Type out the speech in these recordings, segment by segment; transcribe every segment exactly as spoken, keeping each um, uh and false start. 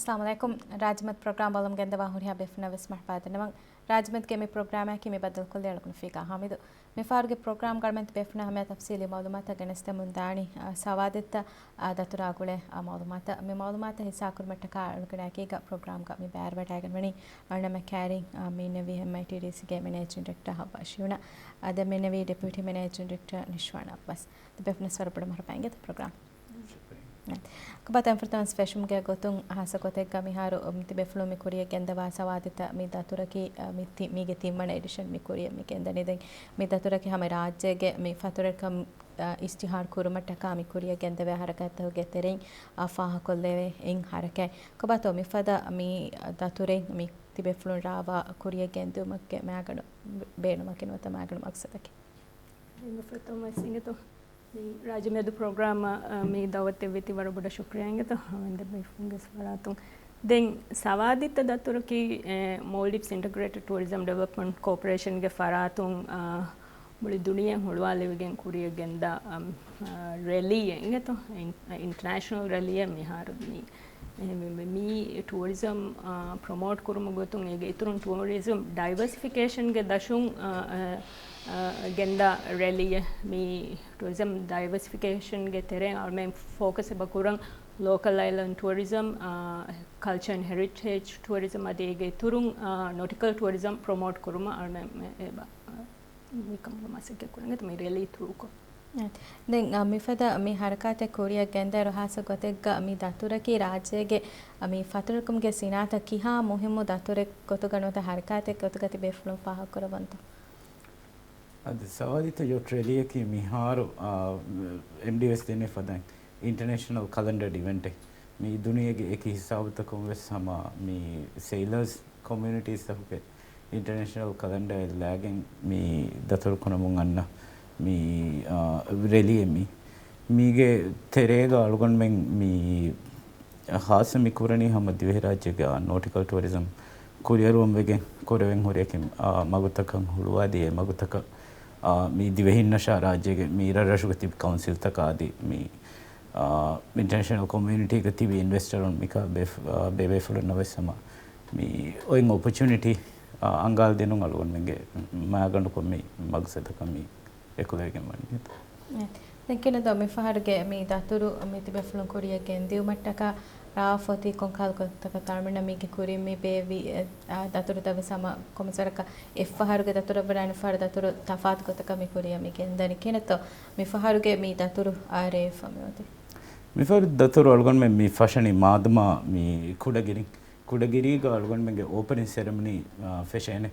އައްސަލާމު ޢަލައިކުމް. ރާއްޖެމެދު ޕްރޮގްރާމް ބަލަމުން ގެންދަވާ ހުރިހާ ބޭފުންނަށް ވެސް މަރުޙަބާ ދަންނަވަން. ރާއްޖެމެދުގެ މި ޕްރޮގްރާމަކީ މި ބައްދަލުކޮށްލީ އަޅުގަނޑު ފީގާ ޙާމިދު. މިފަހަރުގެ ޕްރޮގްރާމް ގަނޑުމެން ތިބޭފުންނަށް ހަމަޔަށް ތަފްސީލީ މަޢުލޫމާތަށް ގެނެސްދެމުން ދާނީ، އާ، ސަވާދިއްތަ، އާ، ދަތުރާ ގުޅޭ، އާ، މަޢުލޫމާތަށް. މި މަޢުލޫމާތަށް ހިއްސާކުރުމަށްޓަކާ އަޅުގަނޑާ އެކީގަ ޕްރޮގްރާމްގަ މި ބައިވެރިވަޑައިގަންނަވަނީ އަޅުގަނޑުމެން ކައިރިން، އާ، މީންނެވި އެމްއައިޓީ ޑީސީގެ މެނޭޖިން ޑިރެކްޓަރ ހައްވާ ޝިޔުނާ، އާ، އަދި މީންނެވި ޑެޕިއުޓީ މެނޭޖިން ޑިރެކްޓަރ ނިޝްވާން އައްބާސް. ތިބޭފުނަސް ވަރަށް ބޮޑަށް މަރުޙަބާ އިނގޭތޯ ޕްރޮގްރާމް. ކޮބާތޯ އެންމެ ފުރަތަމަ ފެށުމުގެ ގޮތުން ހާއްސަ ގޮތެއްގަ މިހާރު، އު، ތިބޭފުޅުން މި ކުރިޔަށް ގެންދަވާ ސަވާދިތަ މި ދަތުރަކީ، އަ، މި ތި-، މީގެ ތިންވަނަ އެޑިޝަން މި ކުރިޔަށް މި ގެންދަނީ. ދެން މި ދަތުރަކީ ހަމަ ރާއްޖޭގެ މި ފަތުރުވެރިކަން، އަ، އިޝްތިހާރު ކުރުމަށްޓަކާ މި ކުރިޔަށް ގެންދެވޭ ހަރަކާތްތަކުގެ ތެރެއިން، އަ، ފާހަގަކޮށްލެވޭ އެއް ހަރަކާތް. ކޮބާތޯ މިފަދަ މި ދަތުރެއް މި ތިބޭފުޅުން ރާވާ ކުރިޔަށް ގެންދިއުމުގެ މައިގަނޑު ބޭނުމަކީ ނުވަތަ މައިގަނޑު މަގްސަދަކީ؟ އިނގޭ ފުރަތަމަ ވެސް އިނގޭތޯ. މި ރާއްޖެމެދު ޕްރޮގްރާމަށް، އަ، މި ދަޢުވަތު ދެއްވީތީ ވަރަށް ބޮޑަށް ޝުކުރިޔާ އިނގޭތޯ ހަމަވެންދެން ބޭފުޅުންގެ ފަރާތުން. ދެން ސަވާދިތަ ދަތުރަކީ، އެ، މޯލްޑިވްސް އިންޓަގްރޭޓެޑް ޓޫރިޒަމް ޑިވެލޮޕްމަންޓް ކޯޕަރޭޝަންގެ ފަރާތުން، އަ، މުޅި ދުނިޔެ ހުޅުވާލެވިގެން ކުރިޔަށް ގެންދާ، އަ، ރެލީއެއް އިނގޭތޯ. އިން-، އިންޓަރނޭޝަނަލް ރެލީއެއް މިހާރު މި އެހެންވެ، މި ޓޫރިޒަމް، އާ، ޕްރޮމޯޓް ކުރުމުގެ ގޮތުން އޭގެ އިތުރުން ޓޫރިޒަމް ޑައިވަރސިފިކޭޝަންގެ ދަށުން، އާ، އާ، ގެންދާ ރެލީއެއް. މި ޓޫރިޒަމް ޑައިވަރސިފިކޭޝަންގެ ތެރެއިން އަޅުމެން ފޯކަސް އެބަ ކުރަން ލޯކަލް އައިލެންޑް ޓޫރިޒަމް، އާ، ކަލްޗަރ އެންޑް ހެރިޓޭޖް ޓޫރިޒަމް އަދި އޭގެ އިތުރުން، އާ، ނޮޓިކަލް ޓޫރިޒަމް ޕްރޮމޯޓް ކުރުމަށް އަޅުމެން އެބަ މިކަމުގެ މަސައްކަތް ކުރަން އެތަ މި ރެލީ ތުރޫކޮށް. ދެން، އަ، މިފަދަ މި ހަރަކާތެއް ކުރިޔަށް ގެންދައިރު ހާއްސަ ގޮތެއްގަ މި ދަތުރަކީ ރާއްޖޭގެ، އަ، މި ފަތުރުވެރިކަމުގެ ސިނާއަތަށް ކިހާ މުހިއްމު ދަތުރެއް ގޮތުގަ ނުވަތަ ހަރަކާތެއް ގޮތުގަ ތިބޭފުޅުން ފާހަގަކުރައްވަންތޯ؟ އަދި ސަވާދިތަ ޔޮޓް ރެލީއަކީ މިހާރު، އާ، އެމްޑީއެސް ދެންނެވި ފަދައިން އިންޓަރނޭޝަނަލް ކަލަންޑަރ އިވެންޓެއް. މި ދުނިޔޭގެ އެކި ހިސާބުތަކުން ވެސް ހަމަ މި ސެއިލަރސް ކޮމިއުނިޓީސްތަކުގެ އިންޓަރނޭޝަނަލް ކަލަންޑަރެއް ލާގެން މި ދަތުރު ކުރަމުން އަންނަ މި، އާ، ރެލީއެއް މީ. މީގެ ތެރޭގަ އަޅުގަނޑުމެން މި ހާއްސަ މި ކުރަނީ ހަމަ ދިވެހިރާއްޖޭގެ، އާ، ނޯޓިކަލް ޓޫރިޒަމް ކުރިއަރުވަން ވެގެން ކުރެވެން ހުރި އެކި، އާ، މަގުތަކަށް ހުޅުވާދީ އެ މަގުތަކަށް، އާ، މި ދިވެހިންނަށާ ރާއްޖޭގެ މި ރަށްރަށުގަ ތިބި ކައުންސިލްތަކާ އަދި މި، އާ، އިންޓަރނޭޝަނަލް ކޮމިއުނިޓީގަ ތިބި އިންވެސްޓަރުން މިކަ ބޭފު-، އާ، ބޭބޭފުޅުންނަށް ވެސް ހަމަ މި އޮތް އޮޕޮޗުނިޓީ، އާ، އަންގާލަދިނުން އަޅުގަނޑުމެންގެ މައިގަނޑުކޮށް މި މަގްސަދަކަށް މި އެކުލެވިގެން ވަނީ. ދެން ކިނަދޯ މިފަހަރުގެ މި ދަތުރު މި ތިބޭފުޅުން ކުރިޔަށް ގެންދިއުމަށްޓަކާ ރާވާފަ އޮތީ ކޮންކަހަލަ ގޮތަކަށް؟ އަޅުމެންނަށް މީގެ ކުރިން މި ބޭއްވި، އެ، އާ، ދަތުރުތައް ވެސް ހަމަ ކޮންމެސްވަރަކަށް އެއްފަހަރުގެ ދަތުރަށް ވަނީ އަނެއްފަހަރު ދަތުރު ތަފާތު ގޮތަކަށް މި ކުރިޔަށް މި ގެންދަނީ. ކިނަތޯ މިފަހަރުގެ މި ދަތުރު އާ ރޭވިފަ މި އޮތީ؟ މިފަހަރު ދަތުރު އަޅުގަނޑުމެން މި ފަށަނީ މާދަމާ މި ކުޑަގިރިން ކުޑަގިރީގަ އަޅުގަނޑުމެންގެ އޯޕަނިން ސެރެމަނީ، އާ، ފެށޭނެ،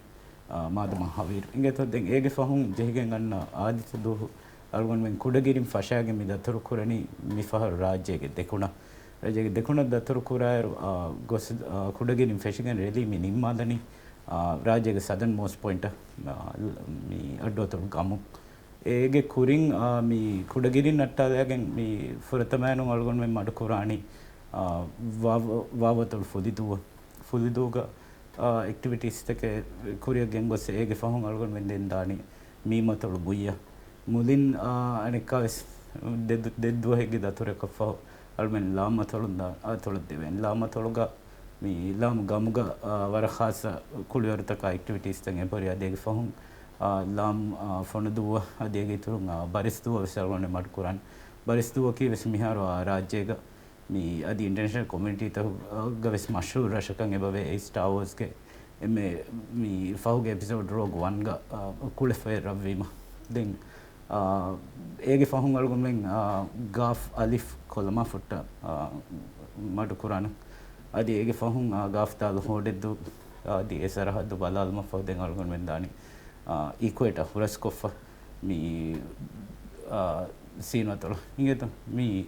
އާ، މާދަމާ ހަވީރު. އިނގޭތޯ ދެން އޭގެ ފަހުން ޖެހިގެން އަންނަ އާދިއްތަ ދުވަހު އަޅުގަނޑުމެން ކުޑަގިރިން ފަށާގެން މި ދަތުރު ކުރަނީ މިފަހަރު ރާއްޖޭގެ ދެކުނަށް. ރާއްޖޭގެ ދެކުނަށް ދަތުރު ކުރާއިރު، އާ، ގޮސް، އާ، ކުޑަގިރިން ފެށިގެން ރެލީ މި ނިންމާލަނީ، އާ، ރާއްޖޭގެ ސަދަން މޯސްޓް ޕޮއިންޓަށް، އާ، މި އައްޑުއަތޮޅު ގަމު. އޭގެ ކުރިން، އާ، މި ކުޑަގިރިން ނައްޓާލައިގެން މި ފުރަތަމައިނުން އަޅުގަނޑުމެން މަޑުކުރާނީ، އާ، ވާ-، ވާވަތޮޅު ފުލިދޫއަށް. ފުލިދޫގަ، އާ، އެކްޓިވިޓީސްތަކެއް ކުރިޔަށް ގެންގޮސް އޭގެ ފަހުން އަޅުގަނޑުމެން ދެން ދާނީ މީމަތޮޅު ބުއްޔަށް. މުލިން، އާ، އަނެއްކާވެސް ދެ-، ދެއްދުވަހެއްގެ ދަތުރަކަށްފަހު އަޅުމެން ލާމަތޮޅުން ދާ-، އާ، ތޮޅަށް ދެވޭނެ. ލާމަތޮޅުގަ މި ލާމު ގަމުގަ، އާ، ވަރަށް ޚާއްޞަ ކުޅިވަރުތަކާ އެކްޓިވިޓީސްތައް އެބަހުރި. އަދި އޭގެ ފަހުން، އާ، ލާމް، އާ، ފޮނުދޫއަށް އަދި އޭގެ އިތުރުން، އާ، ބަރިސްދޫއަށް ވެސް އަޅުގަނޑު މަޑުކުރާނެ. ބަރިސްދޫއަކީ ވެސް މިހާރު، އާ، ރާއްޖޭގަ މި އަދި އިންޓަރނޭޝަނަލް ކޮމިއުނިޓީތަކުގަ ވެސް މަޝްހޫރު ރަށަކަށް އެބަވޭ. އެއީ ސްޓާ ވޯޒްގެ އެންމެ މި ފަހުގެ އެޕިސޯޑް ރޯގް ވަންގަ، އާ، ކުޅެފައި ރަށްވީމަ. ދެން، އާ، އޭގެ ފަހުން އަޅުގަނޑުމެން، އާ، ގާފް އަލިފް ކޮލަމާ ފުއްޓަށް، އާ، މަޑުކުރާނަ. އަދި އޭގެ ފަހުން، އާ، ގާފް ދާލު ހޯޑެއްދޫ، އާ، އަދި އެ ސަރަހައްދު ބަލާލުމަށްފަހު ދެން އަޅުގަނޑުމެން ދާނީ، އާ، އީކުއޭޓަ ހުރަސްކޮށްފަ. މި، އާ، ސީނު އަތޮޅު އިނގޭތަ؟ މި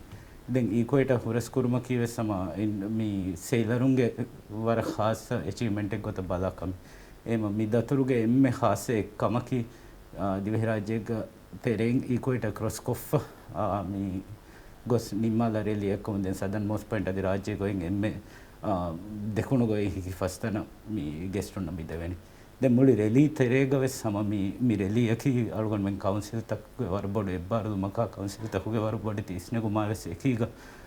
ދެން އީކުއޭޓަ ހުރަސްކުރުމަކީ ވެސް ހަމަ އިން-، މި ސެއިލަރުންގެ ވަރަށް ޚާއްޞަ އެޗީވްމަންޓެއް ގޮތަށް ބަލާ ކަމެއް. އެހެންވީމަ މި ދަތުރުގެ އެންމެ ޚާއްޞަ އެއް ކަމަކީ، އާ، ދިވެހިރާއްޖޭގަ ތެރެއިން އީކުއޭޓަ ކްރޮސްކޮށްފަ، އާ، މި ގޮސް ނިންމާލާ ރެލީއަކުން ދެން ސަދަން މޯސްޓް ޕޮއިންޓް އަދި ރާއްޖޭގައި އެންމެ، އާ، ދެކުނުގައި ހިކި ފަސްތަނަށް މި ގެސްޓުންނަށް މި ދެވެނީ. ދެން މުޅި ރެލީ ތެރޭގަ ވެސް ހަމަ މި، މި ރެލީއަކީ އަޅުގަނޑުމެން ކައުންސިލްތަކުގެ ވަރަށް ބޮޑު އެއްބާރުލުމަކާ، ކައުންސިލްތަކުގެ ވަރަށް ބޮޑެތި އިސްނެގުމާ ވެސް އެކީގަ،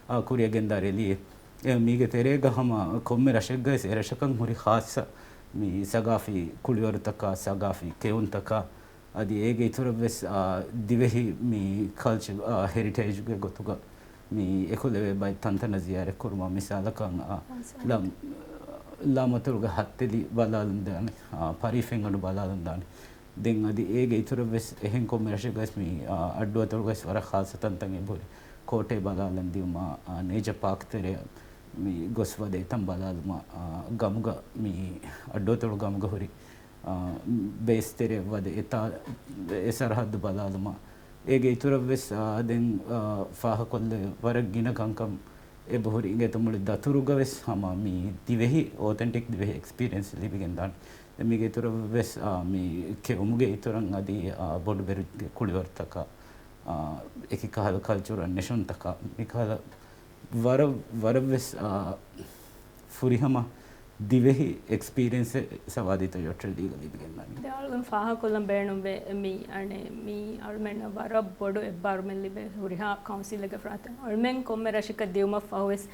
އާ، ކުރިޔަށް ގެންދާ ރެލީއެއް. އެ މީގެ ތެރޭގަ ހަމަ ކޮންމެ ރަށެއްގަވެސް އެ ރަށަކަށް ހުރި ޚާއްޞަ މި ސަގާފީ ކުޅިވަރުތަކާ، ސަގާފީ ކެއުންތަކާ، އަދި އޭގެ އިތުރަށްވެސް، އާ، ދިވެހި މި ކަލްޗަރ، އާ، ހެރިޓޭޖްގެ ގޮތުގަ މި އެކުލެވޭ ބައެއް ތަންތަނަށް ޒިޔާރަތް ކުރުމަށް މިސާލަކަށް، އާ، ލަ-، ލާމަތޮޅުގެ ހައްތެލި ބަލާލަން ދާނެ، އާ، ޕަރީފެންގަނޑު ބަލާލަން ދާނެ. ދެން އަދި އޭގެ އިތުރަށްވެސް އެހެން ކޮންމެ ރަށެއްގަވެސް މި، އާ، އައްޑުއަތޮޅުގަވެސް ވަރަށް ޚާއްޞަ ތަންތަން އެބަހުރި. ކޯޓޭ ބަލާލަން ދިޔުމާ، އާ، ނޭޗަ ޕާކް ތެރެ މި ގޮސް ވަދެ އެތަން ބަލާލުމާ، އާ، ގަމުގަ މި އައްޑުއަތޮޅު ގަމުގަ ހުރި، އާ، ބޭސް ތެރެ ވަދެ އެތާ އެ ސަރަހައްދު ބަލާލުމާ، އޭގެ އިތުރަށްވެސް، އާ، ދެން، އާ، ފާހަކޮށްލެވޭ ވަރަށް ގިނަ ކަންކަން އެބަހުރި އިނގޭތޯ މުޅި ދަތުރުގަވެސް ހަމަ މި ދިވެހި އޯތެންޓިކް ދިވެހި އެކްސްޕީރިއެންސް ލިބިގެން ދާނެ. ދެން މީގެ އިތުރަށްވެސް، އާ، މި ކެއުމުގެ އިތުރަށް އަދި، އާ، ބޮޑުބެރުގެ ކުޅިވަރުތަކާ، އާ، އެކި ކަހަލަ ކަލްޗަރަލް ނެޝަންތަކާ، މިކަހަލަ ވަރަށް، ވަރަށްވެސް، އާ، ފުރިހަމަ ދިވެހި އެކްސްޕީރިއެންސެއް ސަވާދީތައް ޔޮޓްރެލީގަ ލިބިގެންދާނީ. ދެ އަޅުގަނޑު ފާހަގަކޮށްލަން ބޭނުންވޭ، މި އަނެއް، މީ އަޅުމެންނަށް ވަރަށް ބޮޑު އެއްބާރުމެއް ލިބޭ ހުރިހާ ކައުންސިލެއްގެ ފަރާތުން. އަޅުމެން ކޮންމެ ރަށަކަށް ދިޔުމަށް ފަހުވެސް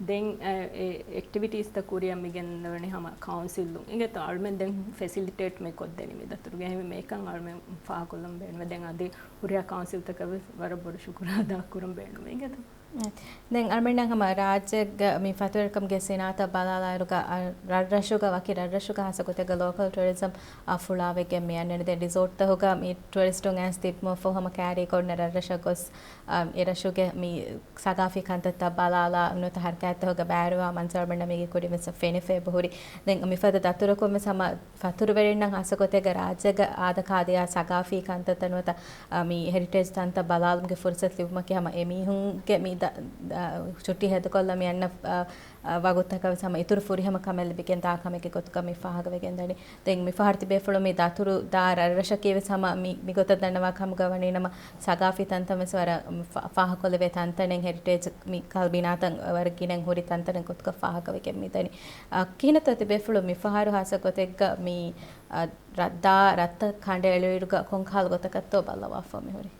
ދެން، އެ، އެ، އެކްޓިވިޓީސްތައް ކުރިއަށް މި ގެންދަވަނީ ހަމަ ކައުންސިލުން. އިނގޭތޯ އަޅުމެން ދެން ފެސިލިޓޭޓް މި ކޮށްދެނީ މި ދަތުރުގެ. އެހެންވެ މިއެކަން އަޅުމެން ފާހަގަކޮށްލަން ބޭނުންވޭ. ދެން އަދި ހުރިހާ ކައުންސިލްތަކަށް ވެސް ވަރަށް ބޮޑު ޝުކުރު އަދާކުރަން ބޭނުންވޭ. އިނގޭތޯ؟ ދެން އަޅުމެންނަށް ހަމަ ރާއްޖޭގަ މި ފަތުރުވެރިކަމުގެ ސިނާއަތަށް ބަލާލާއިރުގަ، އަ، ރަށްރަށުގަ ވަކި ރަށްރަށުގަ ހާއްސަ ގޮތެއްގަ ލޯކަލް ޓޫރިޒަމް، އަ، ފުޅާވެގެން މި އަންނަނީ. ދެން ރިސޯޓްތަކުގަ މި ޓޫރިސްޓުން އައިސް ތިބުމަށްފަހު ހަމަ ކާރީ ކޮށްނެ ރަށްރަށަށް ގޮސް، އަ، އެ ރަށުގެ މި ސަގާފީ ކަންތައްތައް ބަލާލާ ނުވަތަ ހަރަކާތްތަކުގަ ބައިވެރިވާ މަންޒަރު އަޅުމެންނަށް މީގެ ކުރިން ވެސް ފެނިފަ އެބަހުރި. ދެން މިފަދަ ދަތުރަކުން ވެސް ހަމަ ފަތުރުވެރިންނަށް ހާއްސަ ގޮތެއްގަ ރާއްޖޭގެ އާދަ ކާދަޔާ ސަގާފީ ކަންތައްތައް ނުވަތަ، އާ، މި ހެރިޓޭޖް ތަންތައް ބަލާލުމުގެ ފުރުސަތު ލިބުމަކީ ހަމަ އެމީހުންގެ މި ދަ-، ދަ-، ޗުއްޓީ ހެދުކޮށްލަ މި އަންނަ، އާ، އާ، ވަގުތަކަށް ވެސް ހަމަ އިތުރު ފުރިހަމަ ކަމެއް ލިބިގެން ދާ ކަމެއްގެ ގޮތުގަ މި ފާހަގަވެގެން ދަނީ. ދެން މިފަހަރު ތިބޭފުޅުން މި ދަތުރު ދާ ރަށްރަށަކީ ވެސް ހަމަ މި، މިގޮތަށް ދަންނަވާ ކަމުގަ ވަނީ ނަމަ، ސަގާފީ ތަންތަން ވެސް ވަރަށް ފާ-، ފާހަކޮށްލެވޭ ތަންތަނެއް، ހެރިޓޭޖް މި ކަހަލަ ބިނާތައް ވަރަށް ގިނައިން ހުރި ތަންތަނެއް ގޮތުގަ ފާހަގަވެގެން މި ދަނީ. އަ، ކިހިނެއްތޯ ތިބޭފުޅުން މިފަހަރު ހާއްސަ ގޮތެއްގަ މި، އަ، ރަށް-، ދާ ރަށްތައް ކަނޑައެޅުއިރުގަ ކޮންކަހަލަ ގޮތަކަށްތޯ ބައްލަވާފަ މިހުރީ؟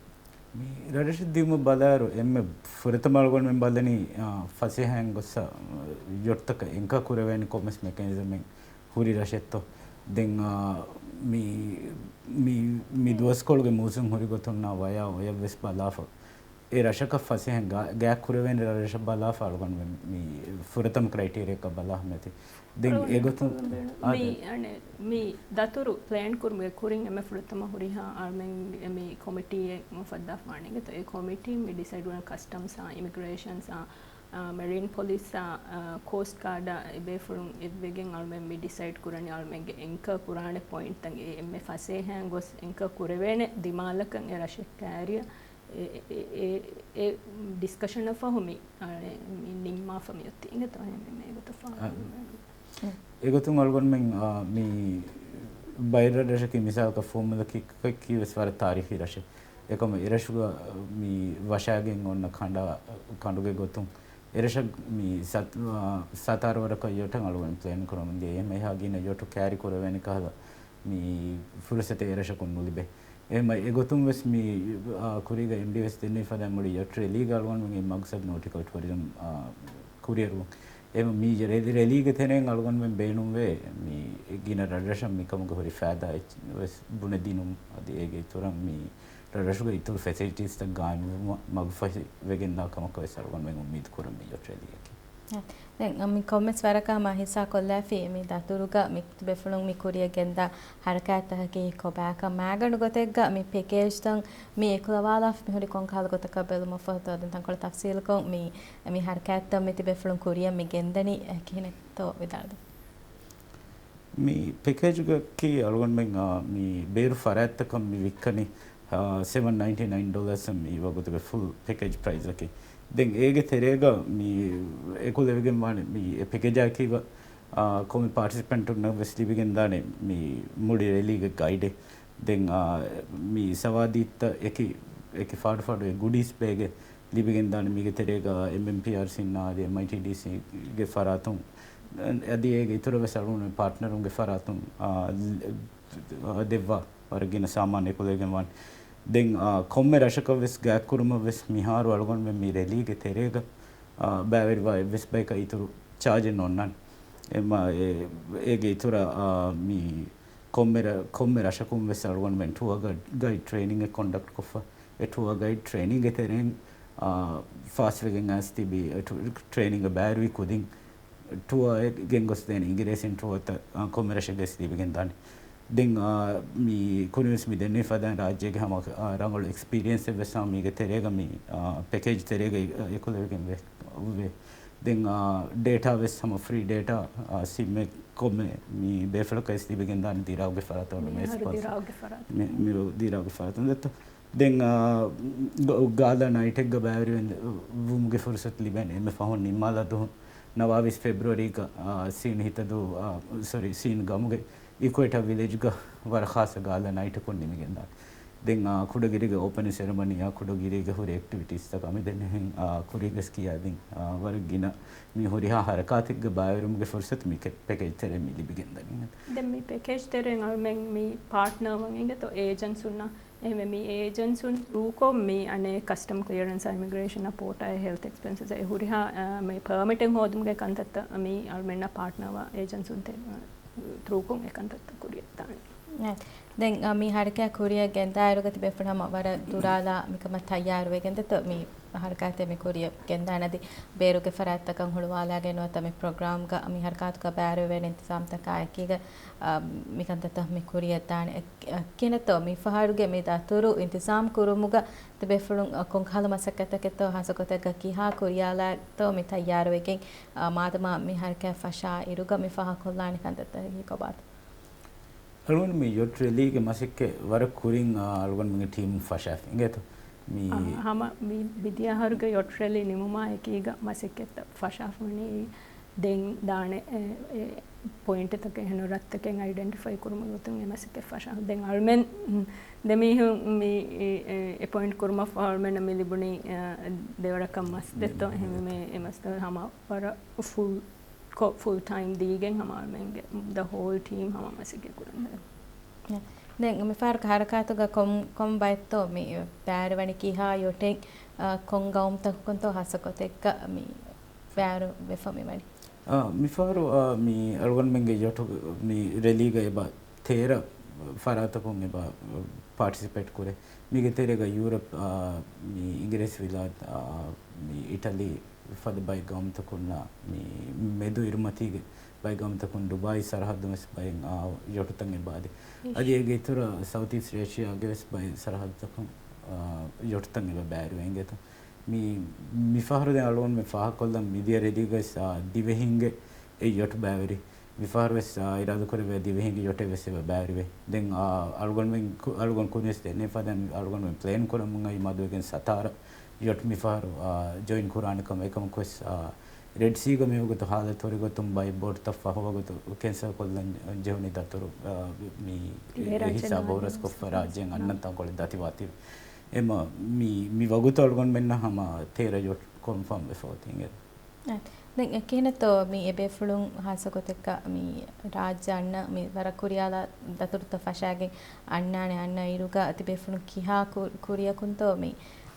މި ރަށްރަށަށް ދިޔުމަށް ބަލާއިރު އެންމެ ފުރަތަމަ އަޅުގަނޑުމެން ބަލަނީ، އާ، ފަސޭހައިން ގޮއްސަ، އާ، ޔޮޓްތަކަށް އެންކަރ ކުރެވޭނެ ކޮންމެސް މެކެނިޒަމެއް ހުރި ރަށެއްތޯ. ދެން، އާ، މި، މި، މި ދުވަސްކޮޅުގެ މޫސުން ހުރި ގޮތުންނާ ވަޔާ އޮޔަށްވެސް ބަލާފަ. އެ ރަށަކަށް ފަސޭހައިން ގާ-، ގާތް ކުރެވޭނެ ރަށްރަށަށް ބަލާފަ އަޅުގަނޑުމެން މި ފުރަތަމަ ކްރައިޓީރިއާއަކަށް ބަލާ ހަމައެތި. ދެން އެގޮތުން މި، އަނެ، މި ދަތުރު ޕްލޭން ކުރުމުގެ ކުރިން އެންމެ ފުރަތަމަ ހުރިހާ އަޅުމެން މި ކޮމިޓީއެއް އުފައްދާފާނެ. އިނގޭތޯ އެ ކޮމިޓީ މި ޑިސައިޑް ކުރަން ކަސްޓަމްސްއާ، އިމިގްރޭޝަންސްއާ، އާ، މެރީން ޕޮލިސްއާ، އާ، ކޯސްޓް ގާޑާ އެބޭފުޅުން އެއްވެގެން އަޅުމެން މި ޑިސައިޑް ކުރަނީ އަޅުމެންގެ އެންކަރ ކުރާނެ ޕޮއިންޓްތައް އެ އެންމެ ފަސޭހައިން ގޮސް އެންކަރ ކުރެވޭނެ ދިމާލަކަށް އެ ރަށެއް ކައިރިއަށް އެ، އެ، އެ، އެ ޑިސްކަޝަނަށް ފަހު މި، އަ، މި ނިންމާފަ މި އޮތީ. އިނގޭތޯ މި، މި ގޮތަށް ފާހަގަ އަ، އެގޮތުން އަޅުގަނޑުމެން، އާ، މި ބައެއް ރަށްރަށަކީ މިސާލަކަށް ފުވައްމުލަކީ ވެސް ވަރަށް ތާރީޚީ ރަށެއް. އެކަމަ އެރަށުގަ މި ވަށާގެން އޮންނަ ކަނޑާ، ކަނޑުގެ ގޮތުން އެރަށަށް މި ސަތް-، އާ، ސަތާރަ ވަރަކަށް ޔޮޓަށް އަޅުގަނޑު ޕްލޭން ކުރަމުން ދިޔަ. އެހެން އެހާ ގިނަ ޔޮޓު ކާރި ކުރެވޭނެ ކަހަލަ މި ފުރުސަތެއް އެރަށަކުން ނުލިބޭ. އެހެން އެގޮތުން ވެސް މި، އާ، ކުރީގަ އެމްޑީއެސް ދެންނެވި ފަދަ މުޅި ޔޮޓް ރެލީގަ އަޅުގަނޑުމެން މަގްސަދް ނޯޓިކަލް ޓުއަރިޒަމް، އާ، ކުރިއަރުވުން. އެ މި ރެ-، ރެލީގެ ތެރެއިން އަޅުގަނޑުމެން ބޭނުންވޭ މި ގިނަ ރަށްރަށަށް މިކަމުގެ ހުރި ފައިދާ އެއްޗެއް ވެސް ބުނެދިނުން. އަދި އޭގެ އިތުރަށް މި ރަށްރަށުގެ އިތުރު ފެސިލިޓީސްތައް ގާއިމުވުމަށް މަގުފަހި ވެގެންދާ ކަމަކަށް ވެސް އަޅުގަނޑުމެން އުއްމީދު ކުރަން މި ޔޮޓް ރެލީއަކީ. ދެން މި ކޮންމެސް ވަރަކަށް ހަމަ ހިއްސާ ކޮށްލާފި މި ދަތުރުގަ މި ތިބޭފުޅުން މި ކުރިއަށް ގެންދާ ހަރަކާތްތަކަކީ ކޮބާކަން މައިގަނޑު ގޮތެއްގަ މި ޕެކޭޖްތައް މި އެކުލަވާލާފަ މިހުރި ކޮންކަހަލަ ގޮތަކަށް ބެލުމަށްފަހު ދެން ތަންކޮޅެއް ތަފްސީލުކޮށް މި، މި ހަރަކާތްތައް މި ތިބޭފުޅުން ކުރިއަށް މި ގެންދަނީ ކިހިނެއްތޯ ވިދާޅުދޭ. މި ޕެކޭޖުގަކީ އަޅުގަނޑުމެން، އާ، މި ބޭރު ފަރާތްތަކަށް މި ވިއްކަނީ، އާ، ސެވަން ނައިންޓީ ނައިން ޑޮލަރސް މި ވަގުތުގެ ފުލް ޕެކޭޖް ޕްރައިސްއަކީ. ދެން އޭގެ ތެރޭގަ މި އެކުލެވިގެން ވާނެ މި އެ ޕެކޭޖާއެކީގަ، އާ، ކޮންމެ ޕާޓިސިޕެންޓުންނަށް ވެސް ލިބިގެން ދާނެ މި މުޅި ރެލީގެ ގައިޑެއް. ދެން، އާ، މި ސަވާދީތައް އެކި، އެކި ފާޑު ފާޑު އެ ގުޑީސް ބޭގެއް ލިބިގެންދާނެ މީގެ ތެރޭގަ އެމްއެމްޕީއާރްސީންނާ އަދި އެމްއައިޓީޑީސީގެ ފަރާތުން، އަދި އޭގެ އިތުރަށް ވެސް އަޅުގަނޑު ޕާޓްނަރުންގެ ފަރާތުން، އާ، ދެއްވާ ވަރަށް ގިނަ ސާމާނު އެކުލެވިގެން ވާނެ. ދެން، އާ، ކޮންމެ ރަށަކަށް ވެސް ގާތްކުރުމަށް ވެސް މިހާރު އަޅުގަނޑުމެން މި ރެލީގެ ތެރޭގަ އާ، ބައިވެރިވާ އެއްވެސް ބަޔަކަށް އިތުރު ޗާޖެއް ނޯންނާނެ. އެމަ، އެ، އޭގެ އިތުރަށް، އާ، މި ކޮންމެ ރަ-، ކޮންމެ ރަށަކުން ވެސް އަޅުގަނޑުމެން ޓުއަރ ގަ-، ގައިޑް ޓްރޭނިންގެއް ކޮންޑަކްޓް ކޮށްފަ. އެ ޓުއަރ ގައިޑް ޓްރޭނިންގެ ތެރެއިން، އާ، ފާސްވެގެން އައިސް ތިބި ޓްރޭނިންގ ބައިވެރިވި ކުދިން ޓުއަރ ގެންގޮސްދޭނެ އިނގިރޭސިން ޓުއަރތައް، އާ، ކޮންމެ ރަށެއްގައި ތިބިގެން ދާނެ. ދެން، އާ، މި ކުރިންވެސް މި ދެންނެވި ފަދައިން ރާއްޖޭގެ ހަމަ، އާ، ރަނގަޅު އެކްސްޕީރިއެންސެއް ވެސް ހަމަ މީގެ ތެރޭގަ މި، އާ، ޕެކޭޖް ތެރޭގައި، އާ، އެކުލެވިގެން ވޭ، ވޭ. ދެން، އާ، ޑޭޓާ ވެސް ހަމަ ފްރީ ޑޭޓާ، އާ، ސިމެއް ކޮންމެ މި ބޭފުޅަކަށް ވެސް ލިބިގެން ދާނެ ދިރާގުގެ ފަރާތަށް މި މޭސް އަހަރު ޕާސް. ދިރާގުގެ ފަރާތަށް. މި، މި ދިރާގުގެ ފަރާތަށް ދެއްތޯ. ދެން، އާ، ގ-، ގާލާ ނައިޓެއްގަ ބައިވެރިވެ-، ވުމުގެ ފުރުސަތު ލިބޭނެ. އެންމެ ފަހުން ނިންމާލާ ދުވަހު ނަވާވީސް ފެބްރުއަރީގަ، އާ، ސީން ހިތަދޫ، އާ، ސޮރީ، ސީން ގަމުގެ އިކުއޭޓާ ވިލެޖްގަ ވަރަށް ޚާއްސަ ގާލާ ނައިޓަކުން ނިމިގެންދާނެ. ދެން، އާ، ކުޑަގިރީގެ އޯޕަނިން ސެރެމަނީއާ ކުޑަގިރީގެ ހުރި އެކްޓިވިޓީސްތަކާ މިދެންނެވިހެން، އާ، ކުރީގަސް ކިޔާދިން، އާ، ވަރަށް ގިނަ މި ހުރިހާ ހަރަކާތެއްގަ ބައިވެރިވުމުގެ ފުރުސަތު މި ކެ-، ޕެކޭޖް ތެރެއިން މި ލިބިގެންދަނީ. ދެން މި ޕެކޭޖް ތެރެއިން އަޅުމެން މި ޕާޓްނަރ ވަން އިނގޭތޯ އޭޖެންޓުންނާ އެހެންވެ، މި އޭޖެންޓުން ތްރޫކޮށް މި އަނެއް ކަސްޓަމް ކްލިއަރެންސް، އިމިގްރޭޝަން، ޕޯޓާ، ހެލްތް އެކްސްޕެންސަސް، އެ ހުރިހާ، އާ، މި ޕަރމިޓެއް ހޯދުމުގެ ކަންތައްތައް މި އަޅުމެންނަށް ޕާޓްނަރ ވާ އޭޖެންޓުން ތެ-، ތްރޫކޮށް އެ ކަންތައްތައް ކުރިއަށް ދާނެ. އެ، ދެން، އާ، މި ހަރަކާތް ކުރިއަށް ގެންދާއިރުގަ ތިބޭފުޅުން ހަމަ ވަރަށް ދުރާލާ މިކަމަށް ތައްޔާރުވެގެން ދެތޯ މި ހަރަކާތެއް މި ކުރިއަށް ގެންދާނެ. އަދި ބޭރުގެ ފަރާތްތަކަށް ހުޅުވާލާގެން ނުވަތަ މި ޕްރޮގްރާމްގަ މި ހަރަކާތުގަ ބައިވެރިވެވޭނެ އިންތިޒާމްތަކާ އެކީގަ، އާ، މިކަންތައްތައް މި ކުރިއަށް ދާނެ. އެ، އެ، ކިހިނެއްތޯ މި ފަހަރުގެ މި ދަތުރު އިންތިޒާމް ކުރުމުގަ ތިބޭފުޅުން، އަ، ކޮންކަހަލަ މަސައްކަތްތަކެއްތޯ ހާއްސަ ގޮތެއްގަ ކިހާ ކުރިޔާލާތޯ މި ތައްޔާރުވެގެން، އަ، މާދަމާ މި ހަރަކާތް ފަށާ އިރުގަ މި ފާހަގަކޮށްލާނެ ކަންތައްތަކަކީ ކޮބާތޯ؟ އަޅުގަނޑު މި ޔޮޓް ރެލީގެ މަސައްކަތް ވަރަށް ކުރިން، އަ، އަޅުގަނޑުމެންގެ ޓީމުން ފަށާފަ އިނގޭތޯ. މި އަ، ހަމަ މި މިދިޔަ އަހަރުގެ ޔޮޓް ރެލީ ނިމުމާ އެކީގަ މަސައްކަތްތައް ފަށާފަ ވަނީ ދެން ދާނެ، އެ، އެ، ޕޮއިންޓްތަކެއް އެހެން ރަށްތަކެއް އައިޑެންޓިފައި ކުރުމުގެ ގޮތުން އެ މަސައްކަތް ފަށާ. ދެން އަޅުމެން، ދެ މީހުން މި، އެ، އެ، އެޕޮއިންޓް ކުރުމަށްފަހު އަޅުމެންނަށް މި ލިބުނީ، އެ، ދެވަރަކަށް މަސް ދެއްތޯ. އެހެންވެ މި އެ މަސް ހަމަ ވަރަށް ފުލް ކޮ-، ފުލް ޓައިމް ދީގެން ހަމަ އަޅުމެންގެ ދަ ހޯލް ޓީމް ހަމަ މަސައްކަތް ކުރަން. ދެން މިފަހަރު ހަރަކާތުގަ ކޮން، ކޮން ބައެއްތޯ މި ބައިވެރިވަނީ ކިހާ ޔޮޓެއް، އަ، ކޮން ގައުމުތަކުންތޯ ހާއްސަ ގޮތެއްގަ މި ބައިވެރިވެފަ މިވަނީ. އާ، މިފަހަރު، އާ، މި އަޅުގަނޑުމެންގެ ޔޮޓު މި ރެލީގަ އެބަ ތޭރަ ފަރާތަކުން އެބަ ޕާޓިސިޕޭޓް ކުރޭ. މީގެ ތެރޭގަ ޔޫރަޕް، އާ، މި އިނގިރޭސި ވިލާތް، އާ، މި އިޓަލީ ފަދަ ބައެއް ގައުމުތަކުންނާ، މި މެދު އިރުމަތީގެ ބައެއް ގައުމުތަކުން ޑުބާއީ ސަރަހައްދުން ވެސް ބައެއް، އާ، ޔޮޓުތައް އެބަ އަދި، އަދި އޭގެ އިތުރަށް ސައުތް އީސްޓް އޭޝިއާގެ ވެސް ބައެއް ސަރަހައްދުތަކުން، އާ، ޔޮޓުތައް އެބަ ބައިވެރިވެ އިނގޭތޯ. މި، މިފަހަރު ދެން އަޅުގަނޑުމެން ފާހަގަކޮށްލަން މިދިޔަ ރެލީގަ ވެސް، އާ، ދިވެހިންގެ އެއް ޔޮޓް ބައިވެރި. މިފަހަރު ވެސް، އާ، އިރާދަކުރެއްވިއްޔާ ދިވެހިންގެ ޔޮޓެއް ވެސް އެބަ ބައިވެރިވޭ. ދެން، އާ، އަޅުގަނޑުމެން ކު-، އަޅުގަނޑު ކުރިންވެސް ދެންނެވި ފަދައިން އަޅުގަނޑުމެން ޕްލޭން ކުރަމުން އައީ މަދުވެގެން ސަތާރަ ޔޮޓް މިފަހަރު، އާ، ޖޮއިން ކުރާނެ ކަމަށް. އެކަމަކުވެސް، އާ، ރެޑް ސީގަ މިވަގުތު ހާލަތު ހުރި ގޮތުން ބައެއް ބޯޓްތައް ފަހު ވަގުތު ކެންސަލް ކޮށްލަން ޖެހުނީ ދަތުރު، އާ، މި ހިސާބު ހުރަސްކޮށްފަ ރާއްޖޭން އަންނަން ތަންކޮޅެއް ދަތިވާތީވެ. އެމަ މި، މި ވަގުތު އަޅުގަނޑުމެންނަށް ހަމަ ތޭރަ ޔޮޓް ކޮންފާމް ވެފަ އޮތީ އިނގޭ. އެ، ދެން އެ ކިހިނެއްތޯ މި އެބޭފުޅުން ހާއްސަ ގޮތެއްގަ މި ރާއްޖެ އަންނަ މި ވަރަށް ކުރިޔާލާ ދަތުރުތައް ފަށާގެން އަންނާނެ އަންނަ އިރުގަ ތިބޭފުޅުން ކިހާ ކު-، ކުރިޔަކުންތޯ މި،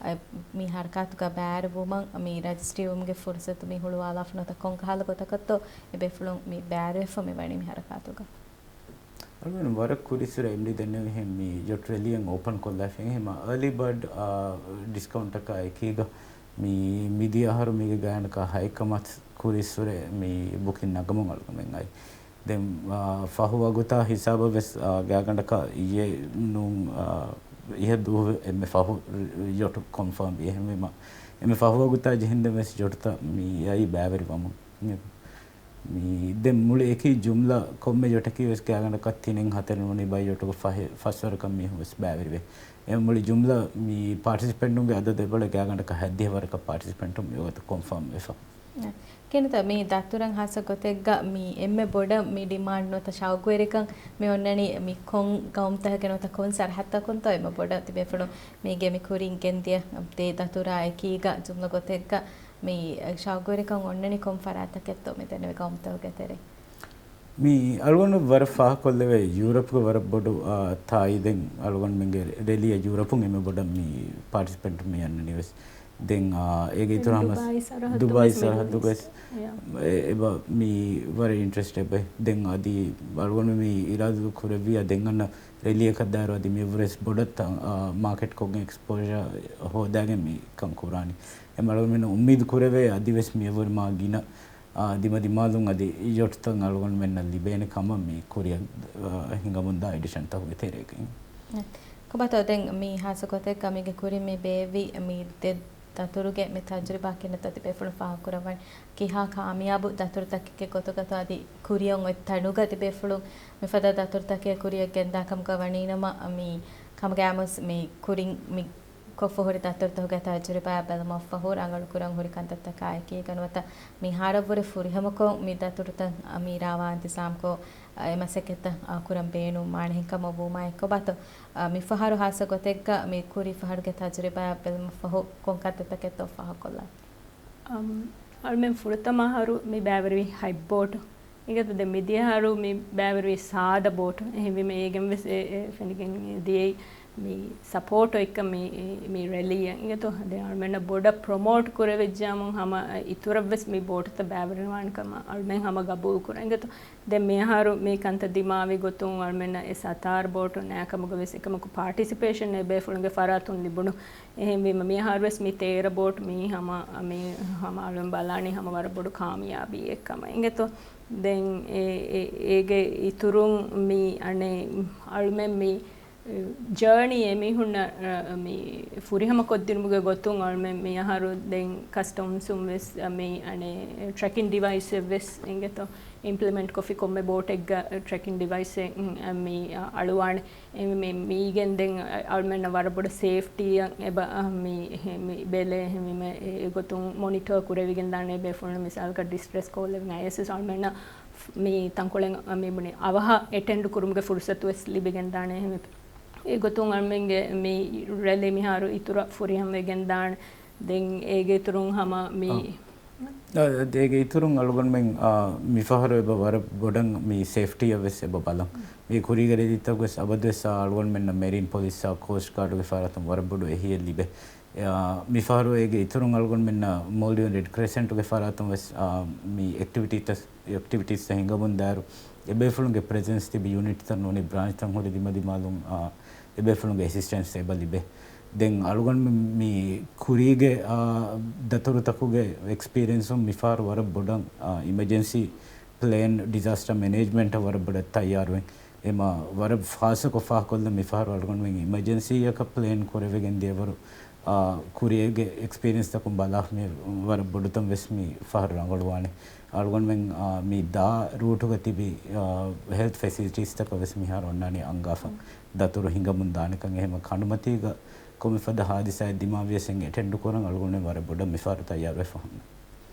އެ، މި ހަރަކާތުގަ ބައިވެރިވުމަށް މި ރަޖިސްޓްރީވުމުގެ ފުރުސަތު މި ހުޅުވާލާފަ ނުވަތަ ކޮންކަހަލަ ގޮތަކަށްތޯ އެބޭފުޅުން މި ބައިވެރިވެފަ މި ވަނީ މި ހަރަކާތުގަ؟ އަޅުގަނޑު ވަރަށް ކުރިއްސުރެ އެމްޑީ ދެންނެވިހެން މި ޔޮޓް ރެލީއަށް އޯޕަން ކޮށްލާފައި އެހެމަ އާލީ ބާޑް، އާ، ޑިސްކައުންޓަކާ އެކީގަ މި މިދިޔަ އަހަރު މީގެ ގާތްގަނޑަކަށް ހައެއްކަމަށް ކުރިއްސުރެ މި ބުކިން ނަގަމުން އަޅުގަނޑުމެން އައި. ދެން، އާ، ފަހު ވަގުތާ ހިސާބަށް ވެސް، އާ، ގާތްގަނޑަކަށް އިއްޔެ ނޫން، އާ، އިހަށް ދުވަހު އެންމެ ފަހު ޔޮޓު ކޮންފާމް ވި. އެހެންވީމަ އެންމެ ފަހު ވަގުތާ ޖެހިންދެން ވެސް ޔޮޓުތައް މި އައީ ބައިވެރިވަމުން. މި ދެން މުޅި އެކި ޖުމްލަ ކޮންމެ ޔޮޓަކީ ވެސް ގާތްގަނޑަކަށް ތިނެއް ހަތަރެއް ނޫނީ ބައެއް ޔޮޓުގަ ފަހެ-، ފަސްވަރަކަށް މީހުން ވެސް ބައިވެރިވޭ. އެ މުޅި ޖުމްލަ މި ޕާޓިސިޕެންޓުންގެ އަދަދު އެބައޮތް ގާތްގަނޑަކަށް ހަތްދިހަ ވަރަކަށް ޕާޓިސިޕެންޓުން މިވަގުތު ކޮންފާމް ވެފަ. ކިހިނެއްތަ މި ދަތުރަށް ހާއްސަ ގޮތެއްގަ މި އެންމެ ބޮޑަށް މި ޑިމާންޑް ނުވަތަ ޝައުގުވެރިކަން މި އޮންނަނީ މި ކޮން ގައުމުތަކެއްގެ ނުވަތަ ކޮން ސަރަހައްދަކުންތޯ އެންމެ ބޮޑަށް ތިބޭފުޅުން މީގެ މި ކުރިން ގެންދިޔަ ދޭ ދަތުރާ އެކީގަ ޖުމްލަ ގޮތެއްގަ މި ޝައުގުވެރިކަން އޮންނަނީ ކޮން ފަރާތްތަކެއްތޯ މި ދެންނެވި ގައުމުތަކުގެ ތެރެއިން؟ މި އަޅުގަނޑު ވަރަށް ފާހަގަކޮށްލެވޭ ޔޫރަޕްގެ ވަރަށް ބޮޑު، އާ، ތާއީދެއް އަޅުގަނޑުމެންގެ ރެލީއަށް ޔޫރަޕުން އެންމެ ބޮޑަށް މި ޕާޓިސިޕެންޓު މި އަންނަނީ ވެސް. ދެން އާ، އޭގެ އިތުރަށް ހަމަ ދުބާއި ސަރަހައްދުން ދުބާއި ވެސް ސަރަހައްދުގަ މި ވެސް އެ، އެބަ މި ވަރަށް އިންޓްރެސްޓެއް އެބަ. ދެން އަދި އަޅުގަނޑު މި އިރާދަ ކުރެއްވިއްޔާ ދެން އަންނަ ރެލީއަކަށް ދާއިރު އަދި މިއަށްވުރެސް ބޮޑަށް ތަ-، އާ، މާކެޓްކޮށްގެން އެކްސްޕޯޝާ ހޯދާގެން މި ކަން ކުރާނީ. އެ އަޅުގަނޑުމެން އުއްމީދު ކުރެވޭ އަދިވެސް މިއަށްވުރެ މާ ގިނަ، އާ، ދިމަދިމާލުން އަދި ޔޮޓްތައް އަޅުގަނޑުމެންނަށް ލިބޭނެ ކަމަށް މި ކުރިއަށް، އާ، ހިނގަމުންދާ އެޑިޝަންތަކުގެ ތެރޭގައި. ކޮބާތޯ ދެން މި ހާއްސަ ގޮތެއްގަ މީގެ ކުރިން މި ބޭއްވި މި ދެ ދަތުރުގެ މި ތަޖުރިބާ ކިނަތަ ތިބޭފުޅުން ފާހަގަކުރައްވަން ކިހާ ކާމިޔާބު ދަތުރުތަކެއްގެ ގޮތުގަތޯ އަދި ކުރިއަށް އޮތް ތަނުގަ ތިބޭފުޅުން މިފަދަ ދަތުރުތަކެއް ކުރިއަށް ގެންދާ ކަމުގަ ވަނީނަމަ، މި ކަމުގައިމުސް މި ކުރިން މި ކޮށްފަ ހުރި ދަތުރުތަކުގެ ތަޖުރިބާ ބެލުމަށްފަހު ރަނގަޅު ކުރަން ހުރި ކަންތައްތަކާއެކީގަ ނުވަތަ މިހާރަށްވުރެ ފުރިހަމަކޮށް މި ދަތުރުތައް މި ރާވާ އިންތިޒާމްކޮށް، އެ މަސައްކަތްތައް ކުރަން ބޭނުންވާނެ ހިނގަމުން ވުމާއެކު ކޮބާތޯ، މިފަހަރު ހާއްސަ ގޮތެއްގަ މި ކުރި ފަހަރުގެ ތަޖުރިބާއަށް ބެލުމަށްފަހު ކޮން ކަންތައްތަކެއްތޯ ފާހަގަކޮށްލާ؟ އަމް، އަޅުމެން ފުރަތަމަ އަހަރު މި ބައިވެރިވި ހަތް ބޯޓު. އިނގޭތޯ ދެން މިދިޔަ އަހަރު މި ބައިވެރިވި ސާދަ ބޯޓު. އެހެންވީމަ އޭގެން ވެސް އެ، އެ ފެނިގެން ދިޔައީ މި ސަޕޯޓް އޮތްކަން މި، މި ރެލީއަށް. އިނގޭތޯ ދެން އަޅުމެންނަށް ބޮޑަށް ޕްރޮމޯޓް ކުރެވިއްޖާމު ހަމަ އިތުރަށް ވެސް މި ބޯޓުތައް ބައިވެރިވާނެ ކަމަށް އަޅުމެން ހަމަ ގަބޫލު ކުރަން. އިނގޭތޯ ދެން މިއަހަރު މި ކަންތައް ދިމާވި ގޮތުން އަޅުމެންނަށް އެ ސަތާރަ ބޯޓު ނައިކަމުގަ ވެސް އެކަމަކު ޕާޓިސިޕޭޝަން އެބޭފުޅުންގެ ފަރާތުން ލިބުނު. އެހެންވީމަ މިއަހަރު ވެސް މި ތޭރަ ބޯޓު މީ ހަމަ، މީ ހަމަ އަޅުމެން ބަލާނީ ހަމަ ވަރަށް ބޮޑު ކާމިޔާބީއެއް ކަމަށް. އިނގޭތޯ ދެން އެ، އެ، އޭގެ އިތުރުން މި އަނެއް އަޅުމެން މި ޖާނީ އެމީހުންނަށް، އަ، މި ފުރިހަމަ ކޮށްދިނުމުގެ ގޮތުން އަޅުމެން މިއަހަރު ދެން ކަސްޓަމްސުން ވެސް، އަ، މި އަނެއް ޓްރެކިން ޑިވައިސް އެއް ވެސް އިނގޭތޯ އިމްޕްލިމެންޓް ކޮށްފި ކޮންމެ ބޯޓެއްގަ ޓްރެކިން ޑިވައިސް އެއް، އަ، މި، އަ، އަޅުވާނެ. އެ، މި، މީގެން ދެން އަޅުމެންނަށް ވަރަށް ބޮޑަށް ސޭފްޓީއަށް އެބަ، އަ، މި، މި ބެލޭ. އެ، މި، މި، އެ، އެގޮތުން މޮނިޓަރ ކުރެވިގެން ދާނެ ބޭފުޅުން މިސާލަކަށް ޑިސްޓްރެސް ކޯލް އެއް ވިޔަސް އަޅުމެންނަށް މި ތަންކޮޅެއް މި ބުނި އަވަހަށް އެޓެންޑް ކުރުމުގެ ފުރުސަތު ވެސް ލިބިގެން ދާނެ. އެހެން އެގޮތުން އަޅުމެންގެ މި ރެލީ މިހާރު އިތުރަށް ފުރިހަމަވެގެން ދާނެ. ދެން އޭގެ އިތުރުން ހަމަ މި އާ. އާ، އޭގެ އިތުރުން އަޅުގަނޑުމެން، އާ، މިފަހަރު އެބަ ވަރަށް ބޮޑަށް މި ސޭފްޓީއަށް ވެސް އެބަ ބަލަން. މި ކުރީގެ ރެލީތަކު ވެސް އަބަދުވެސް އަޅުގަނޑުމެންނަށް މެރީން ޕޮލިސްއާ ކޯސްޓް ގާޑުގެ ފަރާތުން ވަރަށް ބޮޑު އެހީއެއް ލިބޭ. އާ، މިފަހަރު އޭގެ އިތުރުން އަޅުގަނޑުމެންނަށް މޯލްޑިވިއަން ރެޑް ކްރެސެންޓުގެ ފަރާތުން ވެސް، އާ، މި އެކްޓިވިޓީތައް، އެކްޓިވިޓީސްތައް ހިނގަމުން ދާއިރު، އެބޭފުޅުންގެ ޕްރެޒެންސް ތިބި ޔުނިޓްތައް ނޫނީ ބްރާންޗްތައް ހުރި ދިމަދިމާލުން، އާ، އެބޭފުޅުންގެ އެސިސްޓެންސް އެބަ ލިބޭ. ދެން އަޅުގަނޑު މި ކުރީގެ، އާ، ދަތުރުތަކުގެ އެކްސްޕީރިއެންސުން މިފަހަރު ވަރަށް ބޮޑަށް، އާ، އިމަޖެންސީ ޕްލޭން ޑިޒާސްޓަރ މެނޭޖްމަންޓަށް ވަރަށް ބޮޑަށް ތައްޔާރުވެން. އެމަ ވަރަށް ފާސަކޮށް ފާހަގަކޮށްލަން މިފަހަރު އަޅުގަނޑުމެން އިމަޖެންސީއަކަށް ޕްލޭން ކުރެވިގެން ދިޔަވަރު، އާ، ކުރިއެއްގެ އެކްސްޕީރިއެންސްތަކުން ބަލާ މި ވަރަށް ބޮޑުތަން ވެސް މި ފަހަރު ރަނގަޅުވާނެ. އަޅުގަނޑުމެން، އާ، މި ދާ ރޫޓުގަ ތިބި، އާ، ހެލްތް ފެސިލިޓީސްތަކަށް ވެސް މިހާރު އޮންނާނީ އަންގާފަ. ދަތުރު ހިނގަމުން ދާނެކަން އެހެމަ ކަނޑުމަތީގަ ކޮންމެފަދަ ހާދިސާއެއް ދިމާވިޔަސް އެޓެންޑް ކުރަން އަޅުގަނޑުމެން ވަރަށް ބޮޑަށް މިފަހަރު ތައްޔާރުވެފަ ހުންނަ.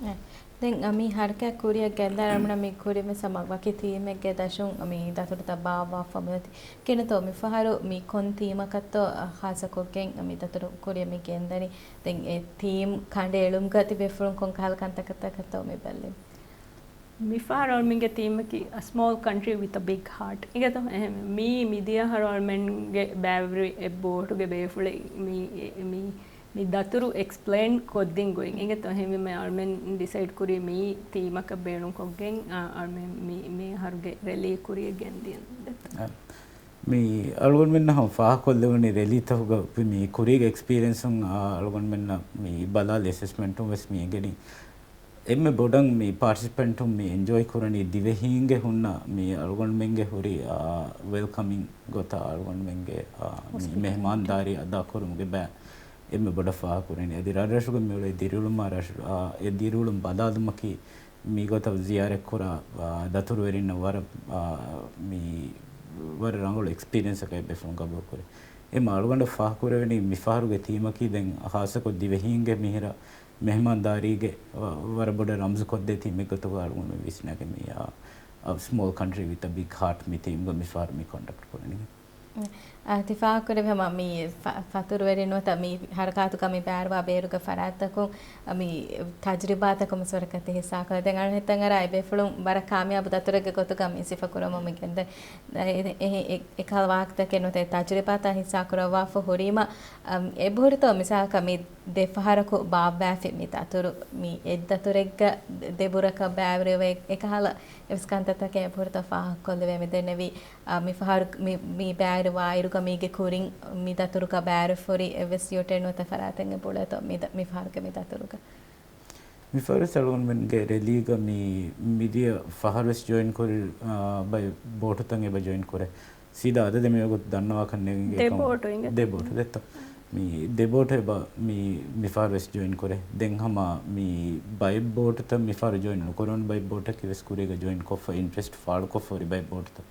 އެ، ދެން، އަ، މި ހަރަކާތް ކުރިއަށް ގެންދާ އަޅުގަނޑަށް މި ކުރިން ވެސް ހަމަ ވަކި ތީމެއްގެ ދަށުން މި ދަތުރުތައް ބާއްވާފަ މިއޮތީ. ކިނަތޯ މިފަހަރު މި ކޮން ތީމަކަށްތޯ، އަ، ހާއްސަކޮށްގެން މި ދަތުރު ކުރިއަށް މި ގެންދަނީ؟ ދެން އެ ތީމް ކަނޑައެޅުމުގަ ތިބޭފުޅުން ކޮން ކަހަލަ ކަންތަކަށްތޯ މި ބައްލިން؟ މިފަހަރު އަޅުމެންގެ ތީމަކީ A Small Country with a Big Heart. އިނގޭތޯ އެހެން މީ މިދިޔަ އަހަރު އަޅުމެންގެ ބައިވެރި އެއް ބޯޓުގެ ބޭފުޅެއް މި، މި މި ދަތުރު އެކްސްޕްލެއިން ކޮށްދިން ގޮތް. އިނގޭތޯ އެހެންވީމަ އަޅުމެން ޑިސައިޑް ކުރީ މި ތީމަކަށް ބޭނުންކޮށްގެން، އާ، އަޅުމެން މި، މި އަހަރުގެ ރެލީ ކުރިއަށް ގެންދިޔަ. އާ، މި އަޅުގަނޑުމެންނަށް ހަމަ ފާހަގަކޮށްލެވުނީ ރެލީތަކުގަ މި ކުރީގެ އެކްސްޕީރިއެންސުން، އާ، އަޅުގަނޑުމެންނަށް މި ބަލާލި އެސެސްމެންޓުން ވެސް މި އެނގެނީ. އެންމެ ބޮޑަށް މި ޕާޓިސިޕެންޓުން މި އެންޖޯއި ކުރަނީ ދިވެހީންގެ ހުންނަ މި އަޅުގަނޑުމެންގެ ހުރި، އާ، ވެލްކަމިން ގޮތަށް އަޅުގަނޑުމެންގެ، އާ، މި ހޮސްޕިޓޭލިޓީ. މެހެމާންދާރީ އަދާކުރުމުގެ ބައި އެންމެ ބޮޑަށް ފާހަގަކުރަނީ. އަދި ރަށްރަށުގެ މިއުޅޭ ދިރިއުޅުމާ ރަށް، އާ، އެ ދިރިއުޅުން ބަލާލުމަކީ މިގޮތަށް ޒިޔާރަތްކުރާ، އާ، ދަތުރުވެރިންނަށް ވަރަށް، އާ، މި ވަރަށް ރަނގަޅު އެކްސްޕީރިއެންސަކަށް އެބޭފުޅުން ގަބޫލުކުރޭ. އެމަ އަޅުގަނޑަށް ފާހަގަކުރެވެނީ މިފަހަރުގެ ތީމަކީ ދެން ހާއްސަކޮށް ދިވެހީންގެ މިހިރަ މެހެމާންދާރީގެ ވަ-، ވަރަށް ބޮޑަށް ރަމްޒުކޮށްދޭ ތީމެއް ގޮތުގަ އަޅުގަނޑު ވިސްނާގެން މި، އާ، އަ، ސްމޯލް ކަންޓްރީ ވިތަ ބިގް ހާޓް މި ތީމްގަ މިފަހަރު މި ކޮންޑަކްޓް ކުރަނީ. އަ، ތި ފާހަގަކުރެއްވި ހަމަ މި ފަ-، ފަތުރުވެރިން ނުވަތަ މި ހަރަކާތުގަ މި ބައިވެރިވާ ބޭރުގެ ފަރާތްތަކުން، އަ، މި ތަޖުރިބާތަކުން މަސްވަރަކަށް ހިއްސާކޮށް ދެން އަޅު ހިތަށް އަރާ އެބޭފުޅުން ވަރަށް ކާމިޔާބު ދަތުރެއްގެ ގޮތުގަ މި ސިފަކުރަމުން މި ގެންދަ-، އެ-، އެ-، އެ-، އެކަހަލަ ވާހަކަތަކެއް ނުވަތަ ތަޖުރިބާތައް ހިއްސާކުރައްވާފަ ހުރީމަ، އަ، އެބަހުރިތޯ މިސާލަކަށް މި ދެ ފަހަރަކު ބާއްވާފި މި ދަތުރު މި އެއްދަތުރެއްގަ ދެ-، ދެބުރަކަށް ބައިވެރިވެ އެކަހަލަ އެވެސް ކަންތައްތަކެއް އެބަހުރިތޯ ފާހަގަކޮށްލެވޭ މިދެންނެވީ. އާ، މި ފަހަރު މި، މި ބައިވެރިވާއިރުގަ މީގެ ކުރިން މި ދަތުރުގަ ބައިވެރިފަ ހުރި އެއްވެސް ޔުނިޓެއް ނުވަތަ ފަރާތެއް އެބަ އުޅޭތޯ މި ދަ-، މި ފަހަރުގެ މި ދަތުރުގަ؟ މި ފަހަރު އަޅުގަނޑުމެންގެ ރެލީގަ މި މިދިޔަ ފަހަރުވެސް ޖޮއިން ކުރި، އާ، ބައެއް ބޯޓުތައް އެބަ ޖޮއިން ކުރޭ. ސީދާ އަދަދެއް މިވަގުތު ދަންނަވާކަށް ނޭނގެ ދެ ކަމަށް. ބޯޓު އިނގޭ. ދެ ބޯޓު ދެއްތޯ. މި ދެ ބޯޓު އެބަ މި، މި ފަހަރުވެސް ޖޮއިން ކުރޭ. ދެން ހަމަ މި ބައެއް ބޯޓުތައް މި ފަހަރު ޖޮއިން ނުކުރެވުނު ބައެއް ބޯޓަކީ ވެސް ކުރީގަ ޖޮއިން ކޮށްފަ އިންޓްރެސްޓް ފާޅުކޮށްފަ ހުރި ބައެއް ބޯޓުތައް.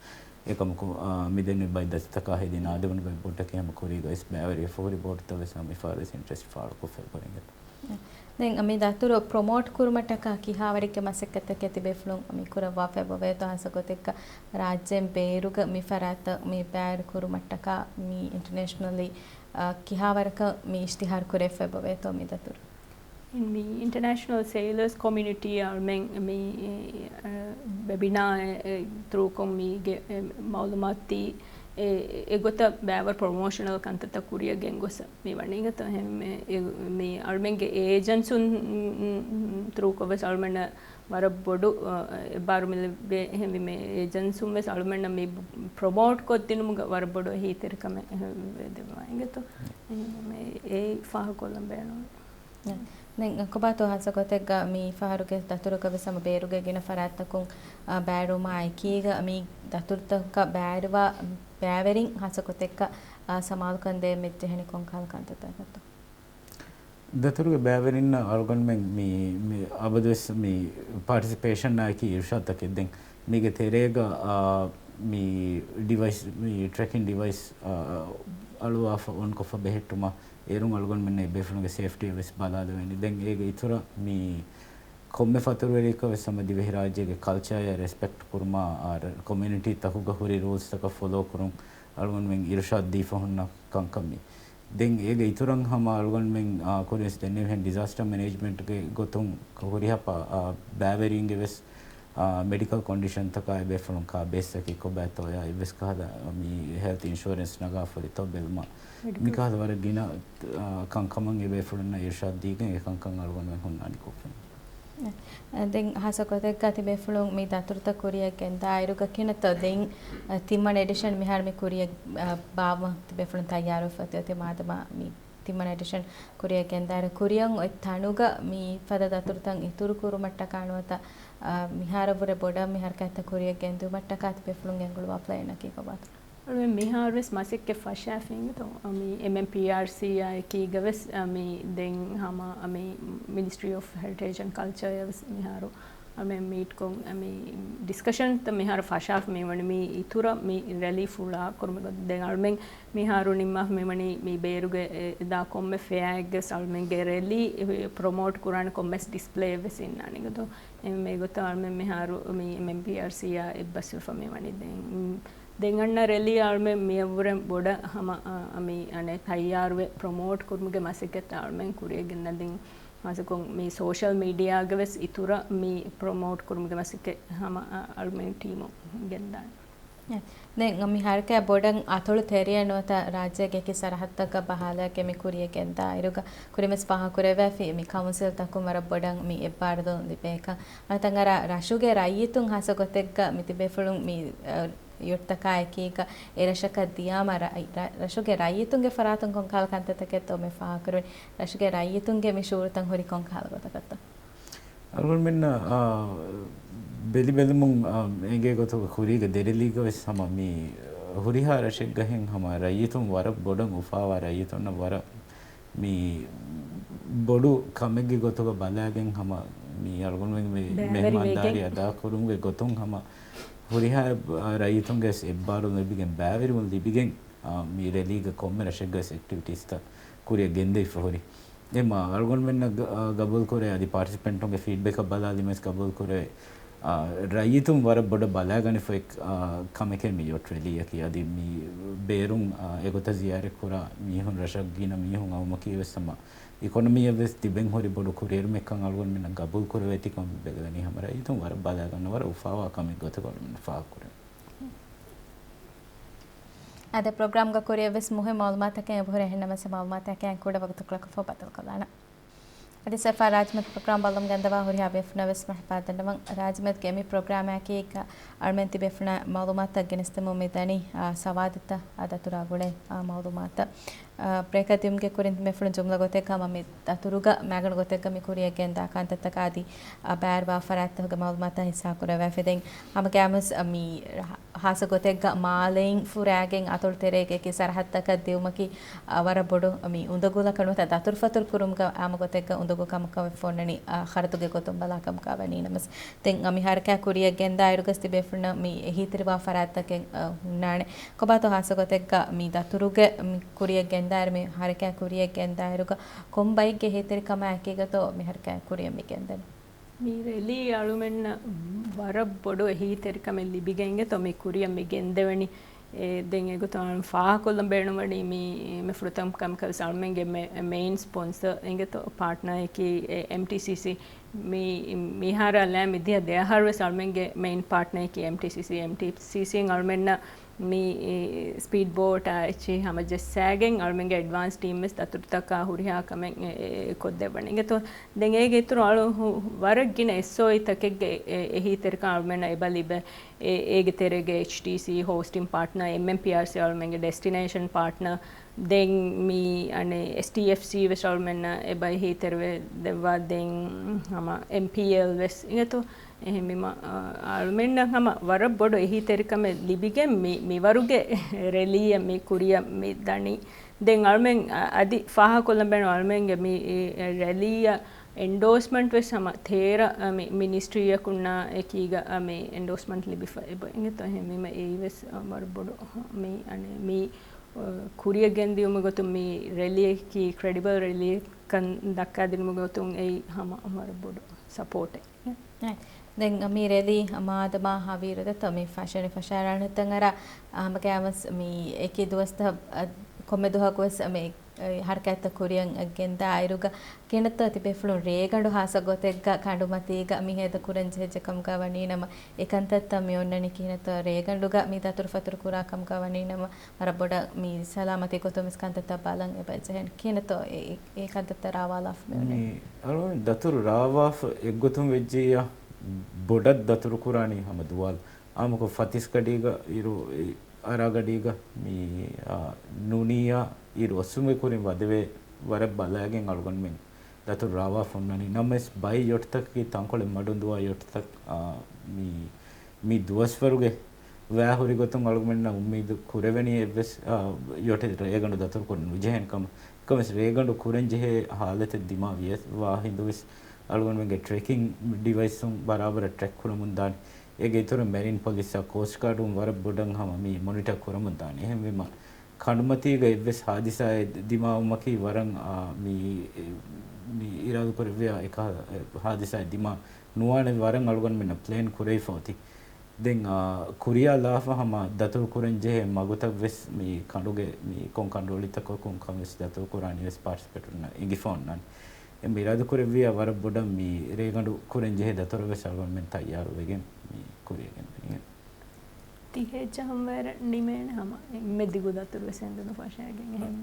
އެކަމަކު، އާ، މި ދެންނެވި ބައެއް ދަތިތަކާ ހެދި ނާދެވުނު ބައެއް ބޯޓަކީ ހަމަ ކުރީގަ ވެސް ބައިވެރިވެފަ ހުރި ބޯޓުތައް ވެސް ހަމަ މި ފަހަރު ވެސް އިންޓްރެސްޓް ފާޅުކޮށްފަ އެބަ އިނގޭތޯ. ދެން މި ދަތުރު ޕްރޮމޯޓް ކުރުމަށްޓަކާ ކިހާވަރެއްގެ މަސައްކަތްތަކެއް ތިބޭފުޅުން މި ކުރައްވާފަ އެބަވޭތޯ؟ ހާއްސަ ގޮތެއްގަ ރާއްޖޭން ބޭރުގަ މި ފަރާތްތައް މި ބައިވެރި ކުރުމަށްޓަކާ މި އިންޓަރނޭޝަނަލީ، އާ، ކިހާވަރަކަށް މި އިޝްތިހާރު ކުރެވިފަ އެބަވޭތޯ މި ދަތުރު؟ މި އިންޓަރނޭޝަނަލް ސޭލަރސް ކޮމިއުނިޓީ އަޅުމެން މި، އަ، ވެބިނާ އެ، އެ، ތުރޫކޮށް މީގެ، އެ، މައުލޫމާތު ދީ، އެ، އެގޮތަށް ބައިވަރު ޕްރޮމޯޝަނަލް ކަންތައްތައް ކުރިއަށް ގެންގޮސް މި ވަނީ ގޮތަށް އެހެން މި، އެ، މި އަޅުމެންގެ އޭޖެންސުން ތުރޫކޮށް ވެސް އަޅުމެންނަށް ވަރަށް ބޮޑު، އަ، އެއްބާރު މި ލިބޭ. އެހެންވީމަ އޭޖެންސުން ވެސް އަޅުމެންނަށް މި ޕްރޮމޯޓް ކޮށްދިނުމުގަ ވަރަށް ބޮޑު އެހީތެރިކަމެއް އެހެން ވެދެވުމާ އިނގޭތޯ. އެހެންވީމަ އެ ފާހަގަކޮށްލަން ބޭނުން. ދެން ކޮބާތޯ ހާއްސަ ގޮތެއްގަ މި ފަހަރުގެ ދަތުރުގަ ވެސް ހަމަ ބޭރުގެ ގިނަ ފަރާތްތަކުން، އާ، ބައިވެރިވުމާ އެކީގަ މި ދަތުރުތަކަށް ބައިވެރިވާ ބައިވެރިން ހާއްސަ ގޮތެއްގަ، އާ، ސަމާލުކަން ދޭން މި ޖެހެނީ ކޮންކަހަލަ ކަންތައްތަކަށްތޯ؟ ދަތުރުގެ ބައިވެރިންނަށް އަޅުގަނޑުމެން މި، މި އަބަދުވެސް މި ޕާޓިސިޕޭޝަންއާއެކީ އިރުޝާދުތަކެއް. ދެން މީގެ ތެރޭގަ، އާ، މި ޑިވައިސް، މި ޓްރެކިން ޑިވައިސް، އާ، އަޅުވާފަ އޮންކޮށްފަ ބެހެއްޓުމަށް އޭރުން އަޅުގަނޑުމެންނަށް ބޭފުޅުންގެ ސޭފްޓީ ވެސް ބަލާލެވޭނެ. ދެން އޭގެ އިތުރަށް މި ކޮންމެ ފަތުރުވެރިޔަކަށް ވެސް ހަމަ ދިވެހިރާއްޖޭގެ ކަލްޗާއަށް ރެސްޕެކްޓް ކުރުމާ، އާ، ކޮމިއުނިޓީ ތަކުގަ ހުރި ރޫލްސްތަކަށް ފޮލޯ ކުރުން އަޅުގަނޑުމެން އިރުޝާދު ދީފަ ހުންނަ ކަންކަން މި. ދެން އޭގެ އިތުރަށް ހަމަ އަޅުގަނޑުމެން، އާ، ކުރިން ވެސް ދެންނެވިހެން ޑިޒާސްޓަރ މެނޭޖްމަންޓްގެ ގޮތުން ހުރިހާ ޕާ-، އާ، ބައިވެރިންގެ ވެސް، އާ، މެޑިކަލް ކޮންޑިޝަންތަކާ އެބޭފުޅުން ކާ ބޭސްއަކީ ކޮބާތޯޔާ އެއްވެސް ކަހަލަ މި ހެލްތް އިންޝުއަރެންސް ނަގާފަ ހުރިތޯ ބެލުމަށް. މިކަހަލަ ވަރަށް ގިނަ، އާ، ކަންކަމަށް އެބޭފުޅުންނަށް އިރުޝާދު ދީގެން އެ ކަންކަން އަޅުގަނޑުމެން ހުންނާނީ ކޮށްފަ. ދެން ހާއްސަ ގޮތެއްގަ ތިބޭފުޅުން މި ދަތުރުތައް ކުރިއަށް ގެންދާއިރުގަ ކިނަތޯ ދެން، އަ، ތިންވަނަ އެޑިޝަން މިހާރު މި ކުރިއަށް، އަ، ބާއްވަން ތިބޭފުޅުން ތައްޔާރުވެފަ އޮތީ މާދަމާ މި ތިންވަނަ އެޑިޝަން ކުރިއަށް ގެންދާއިރު ކުރިއަށް އޮތް ތަނުގަ މި ފަދަ ދަތުރުތައް އިތުރު ކުރުމަށްޓަކާ ނުވަތަ، އަ، މިހާރަށްވުރެ ބޮޑަށް މި ހަރަކާތްތައް ކުރިއަށް ގެންދިއުމަށްޓަކާ ތިބޭފުޅުން ގެންގުޅުވާ ޕްލޭނަކީ ކޮބާތޯ؟ އަޅުގަނޑު މިހާރުވެސް މަސައްކަތް ފަށާފައި އިނގޭތޯ، މި އެމްއެމްޕީއާރްސީއާ އެކީގަވެސް، އަ، މި ދެން ހަމަ، އަ، މި މިނިސްޓްރީ އޮފް ހެރިޓޭޖް އެންޑް ކަލްޗަރ ވެސް މިހާރު، އަ، މި މީޓްކޮށް، އަ، މި ޑިސްކަޝަންތައް މިހާރު ފަށާފަ މި ވަނީ މި އިތުރަށް މި ރެލީ ފުޅާ ކުރުމުގެ. ދެން އަޅުމެން މިހާރު ނިންމާފަ މި ވަނީ މި ބޭރުގެ އެ، އެދާ ކޮންމެ ފެއާއެއްގެ ވެސް އަޅުމެންގެ ރެލީ ޕްރޮމޯޓް ކުރާނެ ކޮންމެސް ޑިސްޕްލޭއެއް ވެސް އިންނާނެ އިނގޭތޯ. އެ، މި ގޮތަށް އަޅުމެން މިހާރު މި އެމްއެމްޕީއާރްސީއާ އެއްބަސްވެފަ މި ވަނީ ދެން. ދެން އަންނަ ރެލީ އަޅުމެން މިއަށްވުރެން ބޮޑަށް ހަމަ، އަ، މި އަނެއް ތައްޔާރުވެ ޕްރޮމޯޓް ކުރުމުގެ މަސައްކަތް އަޅުމެން ކުރިއަށް ގެންދާ ދެން ހާއްސަކޮށް މި ސޯޝަލް މީޑިއާގަ ވެސް އިތުރަށް މި ޕްރޮމޯޓް ކުރުމުގެ މަސައްކަތް ހަމަ، އަ، އަޅުމެން ޓީމު ގެންދާނެ. ދެން މި ހަރަކާތް ބޮޑަށް އަތޮޅު ތެރެއަށް ނުވަތަ ރާއްޖޭގެ އެކި ސަރަހައްދަކަށް ބަހާލާގެ މި ކުރިއަށް ގެންދާ އިރުގަ ކުރިންވެސް ފާހަގަކުރެވޭފި މި ކައުންސިލްތަކުން ވަރަށް ބޮޑަށް މި އެއްބާރުލުން ލިބޭކަން. އަންތަން އަރާ ރަށުގެ ރައްޔިތުން ހާއްސަ ގޮތެއްގަ މި ތިބޭފުޅުން މި، އަ، ޔުނިޓްތަކާ އެކީގަ އެރަށަކަށް ދިޔާމަ ރަ-، ރަ-، ރަށުގެ ރައްޔިތުންގެ ފަރާތުން ކޮންކަހަލަ ކަންތައްތަކެއްތޯ މި ފާހަގަކުރެވެނީ؟ ރަށުގެ ރައްޔިތުންގެ މި ޝުއޫރުތައް ހުރީ ކޮންކަހަލަ ގޮތަކަށްތޯ؟ އަޅުގަނޑުމެންނަށް، އާ، ބެލިބެލުމުން، އާ، އެނގޭ ގޮތުގަ ކުރީގެ ދެރަލީގަ ވެސް ހަމަ މި ހުރިހާ ރަށެއްގަހެން ހަމަ ރައްޔިތުން ވަރަށް ބޮޑަށް އުފާވާ ރައްޔިތުންނަށް ވަރަށް މި ބޮޑު ކަމެއްގެ ގޮތުގަ ބަލާގެން ހަމަ މި އަޅުގަނޑުމެން މި ބައިވެރިވެގެން. މެހްމާންދާރީ އަދާކުރުމުގެ ގޮތުން ހަމަ ހުރިހާ ރައްޔިތުންގެ ވެސް އެއްބާރުލުން ލިބިގެން، ބައިވެރިވުން ލިބިގެން، އާ، މި ރެލީގަ ކޮންމެ ރަށެއްގަ ވެސް އެކްޓިވިޓީސްތައް ކުރިއަށް ގެންދެވިފަ ހުރި. އެމާ އަޅުގަނޑުމެންނަށް ގަ-، އާ، ގަބޫލުކުރޭ، އަދި ޕާޓިސިޕެންޓުންގެ ފީޑްބެކަށް ބަލާލީމަސް ގަބޫލުކުރޭ، އާ، ރައްޔިތުން ވަރަށް ބޮޑަށް ބަލާގަނެފަ އެއް، އާ، ކަމެކޭ މި ޔޮޓް ރެލީއަކީ. އަދި މި ބޭރުން، އާ، އެގޮތަށް ޒިޔާރަތް ކުރާ މީހުން ރަށަށް ގިނަ މީހުން އައުމަކީ ވެސް ހަމަ އިކޮނޮމީއަށް ވެސް ތިބެން ހުރި ބޮޑު ކުރިއެރުމެއްކަން އަޅުގަނޑުމެންނަށް ގަބޫލު ކުރެވޭތީކަން ބެލެވެނީ ހަމަ ރައްޔިތުން ވަރަށް ބަލާގަންނަ ވަރަށް އުފާވާ ކަމެއް ގޮތަކަށް އަޅުގަނޑުމެން ފާހަގަކުރޭ. އަދި ޕްރޮގްރާމްގަ ކުރިއަށް ވެސް މުހިންމު މައުލޫމާތަކެއް އެބަހުރޭ. އެހެންނަމަސް މައުލޫމާތަކަށް ކުޑަ ވަގުތުކޮޅަކަށް ފަހު ބައްދަލުކޮށްލާނަން. އަދި ސަފާ ރާޖްމަތި ޕްރޮގްރާމް ބައްލަވަމުން ގެންދަވާ ހުރިހާ ބޭފުޅުންނަށް ވެސް މަރުޙަބާ ދަންނަވަން. ރާޖްމަތިގެ މި ޕްރޮގްރާމާއެކީގަ އަޅުމެން ތިބޭފުޅުންނަށް މައުލޫމާތުތައް ގެނެސްދެމުން މި ދަނީ، އާ، ސަވާދުތައް އާ ދަތުރާ ގުޅޭ، އާ، މައުލޫމާތުތައް. އާ، ބްރޭކަށް ދިޔުމުގެ ކުރިން ތިބޭފުޅުން ޖުމްލަ ގޮތެއްގަ ހަމަ މި ދަތުރުގަ މައިގަނޑު ގޮތެއްގަ މި ކުރިއަށް ގެންދާ ކަންތައްތަކާ އަދި، އާ، ބައިވެރިވާ ފަރާތްތަކުގެ މައުލޫމާތުތައް ހިއްސާ ކުރެވޭފި. ދެން ހަމަ ގައިމުވެސް، އާ، މި ހާއްސަ ގޮތެއްގަ މާލެއިން ފުރާގެން އަތޮޅު ތެރޭގެ އެކި ސަރަހައްދަކަށް ދިއުމަކީ، އަ، ވަރަށް ބޮޑު މި އުނދަގުލަކަށް ނުވަތަ ދަތުރުފަތުރު ކުރުމުގަ އާއްމު ގޮތެއްގަ އުނދަގޫ ކަމަކަށް ވެފަ އޮންނަނީ، އަ، ޚަރަދުގެ ގޮތުން ބަލާ ކަމަކާ ވަނީ ނަމަސް. ދެން، އަ، މި ހަރަކާތް ކުރިއަށް ގެންދާއިރުގަސް ތިބޭފުޅުންނަށް މި އެހީތެރިވާ ފަރާތްތަކެއް، އަ، ހުންނާނެ. ކޮބާތޯ ހާއްސަ ގޮތެއްގަ މި ދަތުރުގެ މި ކުރިއަށް ގެންދާއިރު މި ހަރަކާތް ކުރިއަށް ގެންދާއިރުގަ ކޮން ބައެއްގެ އެހީތެރިކަމާ އެކީގަތޯ މި ހަރަކާތް ކުރިއަށް މި ގެންދަނީ؟ މި ރެލީ އަޅުމެންނަށް ވަރަށް ބޮޑު އެހީތެރިކަމެއް ލިބިގެން އިނގޭތޯ މި ކުރިއަށް މި ގެންދެވެނީ. އެ، ދެން އެގޮތުން އަޅުން ފާހަގަކޮށްލަން ބޭނުންވަނީ މި، މި ފުރަތަމަ ކަމަކަށް ވެސް އަޅުމެންގެ މެ-، މެއިން ސްޕޮންސަ އިނގޭތޯ ޕާޓްނަރ އެކީ އެ، އެމްޓީސީސީ. މި، މިހާރަށް ލާ މި ދިޔަ ދެއަހަރު ވެސް އަޅުމެންގެ މެއިން ޕާޓްނަރ އެކީ އެމްޓީސީސީ. އެމްޓީސީސީން އަޅުމެންނަށް މި ސްޕީޑް ބޯޓާ އެއްޗިހި ހަމަޖައްސާގެން އަޅުމެންގެ އެޑްވާންސް ޓީމް ވެސް ދަތުރުތަކާ ހުރިހާ ކަމެއް އެ، އެ، ކޮށްދެއްވަނީ. އިނގޭތޯ ދެން އޭގެ އިތުރު އަޅު ހު-، ވަރަށް ގިނަ އެސްއޯއީ ތަކެއްގެ އެ، އެހީތެރިކަން އަޅުމެންނަށް އެބަ ލިބޭ. އެ، އޭގެ ތެރޭގެ އެޗްޓީސީ ހޯސްޓިން ޕާޓްނަރ، އެމްއެމްޕީއާރްސީ އަޅުމެންގެ ޑެސްޓިނޭޝަން ޕާޓްނަރ. ދެން މި އަނެއް އެސްޓީއެފްސީ ވެސް އަޅުމެންނަށް އެބަ އެހީތެރިވެ ދެއްވާ. ދެން ހަމަ އެމްޕީއެލް ވެސް އިނގޭތޯ. އެހެންވީމަ، އަ، އަޅުމެންނަށް ހަމަ ވަރަށް ބޮޑު އެހީތެރިކަމެއް ލިބިގެން މި، މިވަރުގެ ރެލީއެއް މި ކުރިއަށް މި ދަނީ. ދެން އަޅުމެން އަ-، އަދި ފާހަގަކޮށްލަން ބޭނުން އަޅުމެންގެ މި ރެލީއަށް އެންޑޯސްމަންޓް ވެސް ހަމަ ތޭރަ، އަ، މި މިނިސްޓްރީއަކުންނާ އެކީގަ، އަ، މި އެންޑޯސްމަންޓް ލިބިފަ އެބަ އިނގޭތޯ. އެހެންވީމަ އެއީ ވެސް، އަ، ވަރަށް ބޮޑު، އަ، މި އަނެއް މި، އަ، ކުރިއަށް ގެންދިއުމުގެ ގޮތުން މި ރެލީއަކީ ކްރެޑިބަލް ރެލީއެއްކަން ދައްކާދިނުމުގެ ގޮތުން އެއީ ހަމަ ވަރަށް ބޮޑު ސަޕޯޓެއް. ދެން މި ރެލީ މާދަމާ ހަވީރު ދެތޯ މި ފަށަނި ފަށާރާނެ ތަން އަރާ، އަ، ހަމަގައިމުވެސް މި އެކި ދުވަސްތައް، އަ، ކޮންމެ ދުވަހަކުވެސް މި، އަ، ހަރަކާތްތައް ކުރިއަށް ގެންދާ އިރުގަ ކިހިނެއްތޯ ތިބޭފުޅުން ރޭގަނޑު ހާއްސަ ގޮތެއްގަ ކަނޑުމަތީގަ މި ހޭދަ ކުރަން ޖެހިއްޖެ ކަމުގަ ވަނީ ނަމަ، އެ ކަންތައްތައް މި އޮންނަނީ ކިހިނެއްތޯ ރޭގަނޑުގަ މި ދަތުރުފަތުރު ކުރާ ކަމުގަ ވަނީ ނަމަ، ވަރަށް ބޮޑަށް މި ސަލާމަތީ ގޮތުން ވެސް ކަންތައްތައް ބަލަން އެބަ ޖެހެން. ކިހިނެއްތޯ އެ، އެ، އެ ކަންތައްތައް ރާވާލާފަ މި އޮންނަނީ؟ މި އަޅުގަނޑު ދަތުރު ރާވާފަ އެއްގޮތުން ވެއްޖިއްޔާ ބޮޑަށް ދަތުރު ކުރާނީ ހަމަ ދުވާލު. އާއްމުކޮށް ފަތިސްގަޑީގަ އިރު، އަރާގަޑީގަ މި، އާ، ނޫނިއްޔާ އިރު އޮއްސުމުގެ ކުރިން ވަދެވޭ ވަރަށް ބަލައިގެން އަޅުގަނޑުމެން ދަތުރު ރާވާފަ އޮންނަނީ. ނަމަވެސް ބައެއް ޔޮޓްތަކަކީ ތަންކޮޅެއް މަޑުން ދުވާ ޔޮޓްތައް، އާ، މި، މި ދުވަސްވަރުގެ ވައި ހުރި ގޮތުން އަޅުގަނޑުމެންނަށް އުއްމީދު ކުރެވެނީ އެއްވެސް، އާ، ޔޮޓެއް ރޭގަނޑު ދަތުރުކުރަން ނުޖެހޭނެ ކަމަށް. އެކަމަސް ރޭގަނޑު ކުރަން ޖެހޭ ހާލަތެއް ދިމާ ވިޔަސް ވާ ހިނދުވެސް އަޅުގަނޑުމެންގެ ޓްރެކިން ޑިވައިސްއުން ބަރާބަރަށް ޓްރެކް ކުރަމުން ދާނެ. އޭގެ އިތުރަށް މެރިން ޕޮލިސްއާ ކޯސްޓް ގާޑުން ވަރަށް ބޮޑަށް ހަމަ މި މޮނިޓަ ކުރަމުން ދާނެ. އެހެންވީމަ ކަނޑުމަތީގަ އެއްވެސް ހާދިސާއެއް ދިމާވުމަކީ ވަރަށް، އާ، މި، މި އިރާދަކުރެއްވިޔާ އެކަހަލަ ހާދިސާއެއް ދިމާ ނުވާނެ ވަރަށް އަޅުގަނޑުމެންނަށް ޕްލޭން ކުރެވިފަ އޮތީ. ދެން، އާ، ކުރިއާ ލާފަ ހަމަ ދަތުރު ކުރަން ޖެހޭ މަގުތައް ވެސް މި ކަނޑުގެ މި ކޮން ކަނޑުއޮޅިތަކަކުން ކަން ވެސް ދަތުރު ކުރާނީ ވެސް ޕާޓިސިޕެޓުންނަށް އެނގިފަ އޮންނާނެ. އެ މި އިރާދަކުރެއްވިޔާ ވަރަށް ބޮޑަށް މި ރޭގަނޑު ކުރަން ޖެހޭ ދަތުރަށް ވެސް އަޅުގަނޑުމެން ތައްޔާރުވެގެން މި ކުރިއަށް ގެންދަނީ. ތިހެއް ޖަހަންވަރަށް ނިމޭނެ ހަމަ އެންމެ ދިގު ދަތުރު ވެސް އެނދުނު ފަށާގެން އެހެން.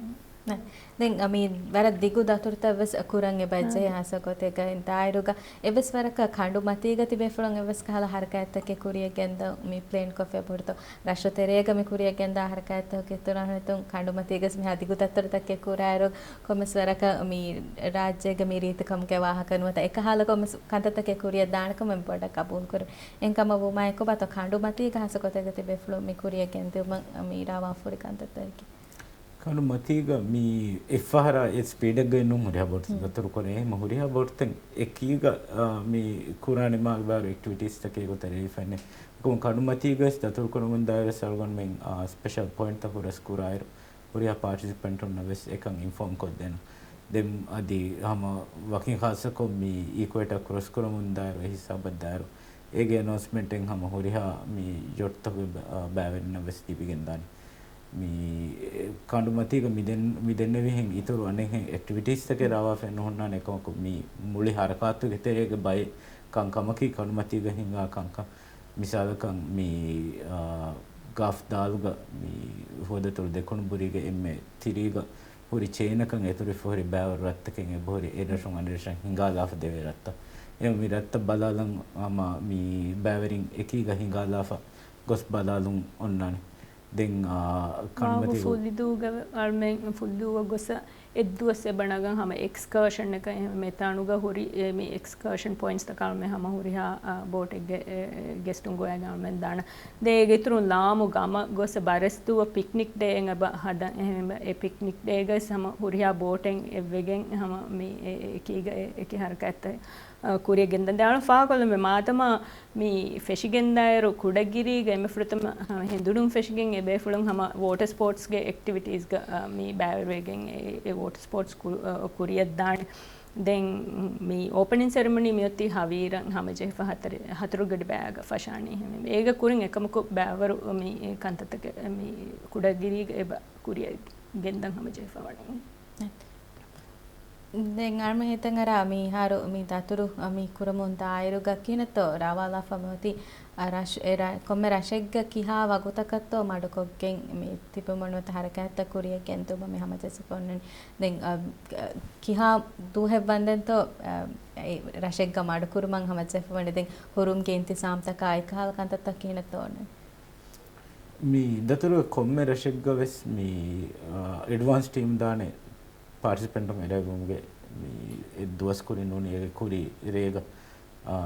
ނަ، ދެން މި ވަރަށް ދިގު ދަތުރުތައް ވެސް ކުރަން އެބަ އަ، ޖެހޭ ހާއްސަ ގޮތެއްގައި ދާއިރުގަ އެއްވެސް ވަރަކަށް ކަނޑު މަތީގަ ތިބޭފުޅުން އެއްވެސް ކަހަލަ ހަރަކާތްތަކެއް ކުރިއަށް ގެންދަ މި ޕްލޭން ކޮށްފަ ބުރުތޯ؟ ރަށު ތެރޭގަ މި ކުރިއަށް ގެންދާ ހަރަކާތްތަކުގެ ތުރާހުނިތުން ކަނޑުމަތީގަސް މިހާ ދިގު ދަތުރުތަކެއް ކުރާއިރު، ކޮންމެސް ވަރަކަށް މި ރާއްޖޭގެ މި ރީތިކަމުގެ ވާހަކަ ނުވަތަ އެކަހަލަ ކޮންމެސް ކަންތައްތަކެއް ކުރިއަށް ދާނެކަމަށް ބޮޑަށް ގަބޫލުކުރި. އެހެންކަމަށް ވުމާއެކު ބާތޯ ކަނޑު މަތީގަ ހާއްސަ ގޮތެއްގަ ތިބޭފުޅުން މި ކުރިއަށް ގެންދިއުމަށް މި ރާވާފަ ހުރި ކަންތައްތަކަކީ؟ ކަނޑު މަތީގަ މި އެއްފަހަރާ އެ ސްޕީޑެއްގައި ނޫން ހުރިހާ ބޯޓު ދަތުރު ކުރޭ. އެހެން ހުރިހާ ބޯޓުތައް އެކީގަ، އާ، މި ކުރާނެ މާ ބާރު އެކްޓިވިޓީސްތަކެއް ގޮތަށް ރޭވިފައެއް ނެތް. އެކަމު ކަނޑު މަތީގަސް ދަތުރު ކުރަމުން ދާއިރު އަޅުގަނޑުމެން، އާ، ސްޕެޝަލް ޕޮއިންޓްތައް ހުރަސް ކުރާއިރު، ހުރިހާ ޕާޓިސިޕެންޓުންނަށް ވެސް އެކަން އިންފޯމް ކޮށްދޭނަން. ދެން އަދި ހަމަ ވަކިން ޚާއްޞަކޮށް މި އީކުއޭޓަރ ކްރޮސް ކުރަމުން ދާއިރު އެ ހިސާބަށް ދާއިރު އޭގެ އެނޯންސްމެންޓެއް ހަމަ ހުރިހާ މި ޔޮޓްތަކުގެ ބަ-، ބައިވެރިންނަށް ވެސް ލިބިގެންދާނެ. މި ކަނޑުމަތީގަ މި ދެން-، މި ދެންނެވިހެން އިތުރު އަނެއްހެން އެކްޓިވިޓީސްތަކެއް ރާވާފައެއް ނުހުންނާނެ. އެކަމަކު މި މުޅި ހަރަކާތުގެ ތެރޭގެ ބައެއް ކަންކަމަކީ ކަނޑުމަތީގަ ހިނގާ ކަންކަން. މިސާލަކަށް މި، އާ، ގާފް ދާލުގަ މި ހުވަދަތޮޅު ދެކުނު ބުރީގެ އެންމެ ތިރީގަ ހުރި ޗޭނަކަށް އެތުރިފަ ހުރި ބައިވަރު ރަށްތަކެއް އެބަހުރި އެ ރަށުން އަނެއް ރަށަށް ހިނގާލާފަ ދެވޭ ރަށްތައް. އެ މި ރަށްތައް ބަލާލަން ހަމަ މި ބައިވެރިން އެކީގަ ހިނގާލާފަ ގޮސް ބަލާލުން އޮންނާނެ. ދެން، އާ، ވާހު ކަންމަތި ފުލިދޫގަ އަޅުމެން ފުލިދޫއަށް ގޮސް އެއްދުވަސް އެބަ ނަގަން ހަމަ އެކްސްކާޝަން އެކަށް މެތާނުގަ ހުރި އެ މި އެކްސްކާޝަން ޕޮއިންޓްސް ތަކަށް އަޅުމެން ހަމަ ހުރިހާ، އާ، ބޯޓެއްގެ، އެ، ގެސްޓުން ގޮވައިގެން އަޅުމެން ދާނަ. ދެން އޭގެ އިތުރުން ލާމު ގަމަށް ގޮސް ބަރަސްދޫއަށް ޕިކްނިކް ޑޭ އެބަ ހަދަން. އެހެންވެ އެ ޕިކްނިކް ޑޭގަސް ހަމަ ހުރިހާ ބޯޓެއް އެއްވެގެން ހަމަ މި އެ، އެކީގަ އެ، އެކި ހަރަކާތްތައް، އާ، ކުރިޔަށް ގެންދަން. ދެން އަޅު ފާހަގަކޮށްލަން މާދަމާ މި ފެށިގެންދާއިރު ކުޑަގިރީގަ އެންމެ ފުރަތަމަ ހަމަ ހެނދުނުން ފެށިގެން އެބޭފުޅުން ހަމަ ވޯޓަ ސްޕޯޓްސްގެ އެކްޓިވިޓީސްގަ، އާ، މި ބައިވެރިވެގެން އެ، އެ ވޯޓަ ސްޕޯޓްސް ކު-، އާ، ކުރިޔަށްދާނެ. ދެން މި އޯޕަނިން ސެރެމަނީ މިއޮތީ ހަވީރަށް ހަމަޖެހިފަ ހަތަރު، ހަތަރުގަޑި ބަޔާގަ ފަށާނީ ހެމެ. އޭގަ ކުރިން އެކަމަކު ބައިވަރު މި ކަންތައްތަކެއް މި ކުޑަގިރީގަ އެބަ ކުރިޔަށް ގެންދަން ހަމަޖެހިފަ ވަނީ. ދެން އަޅުމެން ހިތަށް އަރާ މިހާރު މި ދަތުރު މި ކުރަމުން ދާއިރުގަ ކިހިނެއްތޯ ރާވާލާފަ މިއޮތީ، އަ، ރަށް-، އެ ރަ-، ކޮންމެ ރަށެއްގަ ކިހާ ވަގުތަކަށްތޯ މަޑުކޮށްގެން މި ތިބެމުން ނުވަތަ ހަރަކާތްތައް ކުރިޔަށް ގެންދުމަށް މި ހަމަޖެއްސިފަ އޮންނަނީ. ދެން، އަ، ކިހާ ދުވަހެއް ވަންދެންތޯ، އަ، އެ ރަށެއްގަ މަޑުކުރުމަށް ހަމަޖެއްސިފަ އޮންނަނީ. ދެން ހުރުމުގެ އިންތިޒާމްތަކާ އެކަހަލަ ކަންތައްތައް ކިހިނެއްތޯ އޮންނަނީ. މި ދަތުރު ކޮންމެ ރަށެއްގަ ވެސް މި، އަ، އެޑްވާންސް ޓީމް ދާނެ ޕާޓިސިޕެންޓުން އެރައިވުމުގެ މި އެއް ދުވަސް ކުރިން ނޫނީ އޭގެ ކުރީ ރޭގަ، އާ،